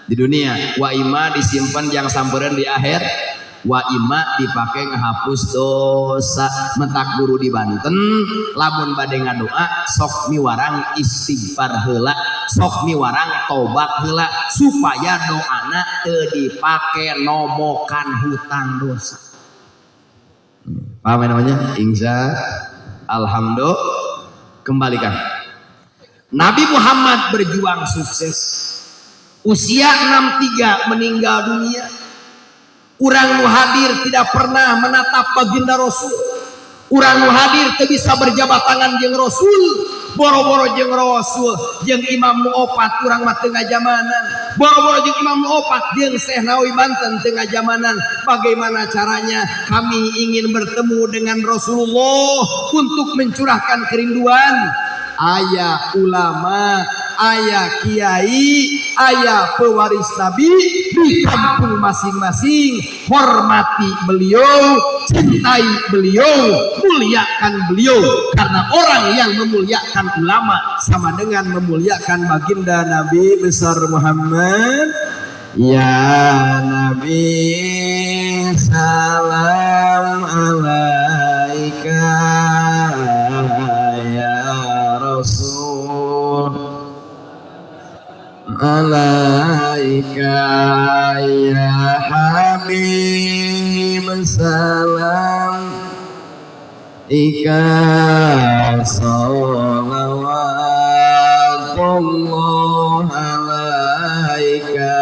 Di dunia. Wa imma disimpan jang sampereun di akhir. Wa imma dipakai ngehapus dosa. Mentak guru di Banten lamun bade ngadoa sok miwarang istighfar heula, sok miwarang tobat heula, supaya doana teu dipake nomokan hutang dosa. Paham namanya? Insya alhamdulillah. Kembalikan. Nabi Muhammad berjuang sukses. Usia 63 meninggal dunia. Urang nu hadir tidak pernah menatap baginda Rasul. Urang nu hadir teu bisa berjabat tangan jeung Rasul. Boro-boro jeung Rasul, jeung imam nu opat urang mah teu ngajamanan. Boro-boro jeung imam nu opat, jeung Syekh Nawawi Banten teu ngajamanan. Bagaimana caranya kami ingin bertemu dengan Rasulullah untuk mencurahkan kerinduan? Aya ulama aya kiai, aya pewaris nabi di kampung masing-masing. Hormati beliau, cintai beliau, muliakan beliau, karena orang yang memuliakan ulama sama dengan memuliakan baginda Nabi besar Muhammad. Ya Nabi salam alaika, ya Rasul alaika, ya Habib salam ika, salawatullah alaika,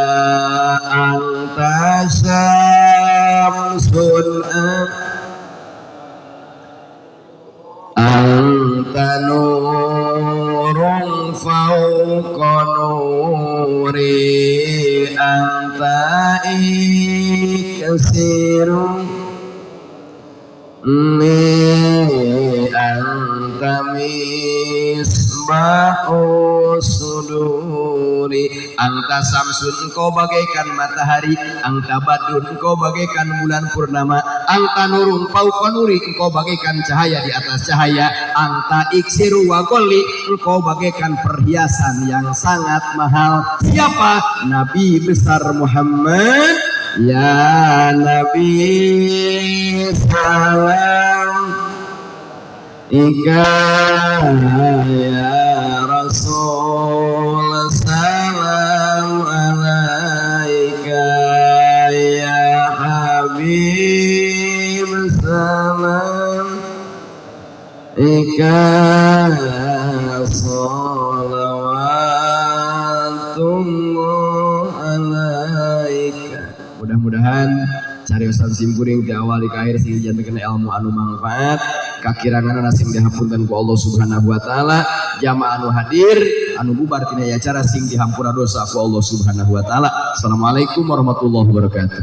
anta syamsun anta nurun fauqa nuri, anta iksirun ni, anta misbahus suduri, anta samsun engkau bagaikan matahari, anta badrun engkau bagaikan bulan purnama, anta nurun fauqa nuri engkau bagaikan cahaya di atas cahaya, anta iksiru wa goli engkau bagaikan perhiasan yang sangat mahal. Siapa? Nabi besar Muhammad. Ya Nabi salam ika, ya Rasul salam alaika, ya Habib salam ika, salawatullah alaika. Mudah-mudahan cariosan simkuring di awal di akhir sing dijantenkeun ilmu anu manfaat, kakirangan sing dihapunten ku Allah Subhanahu wa taala, jamaah anu hadir anu bubar tina acara sing dihampura dosa ku Allah Subhanahu wa taala. Assalamualaikum warahmatullahi wabarakatuh.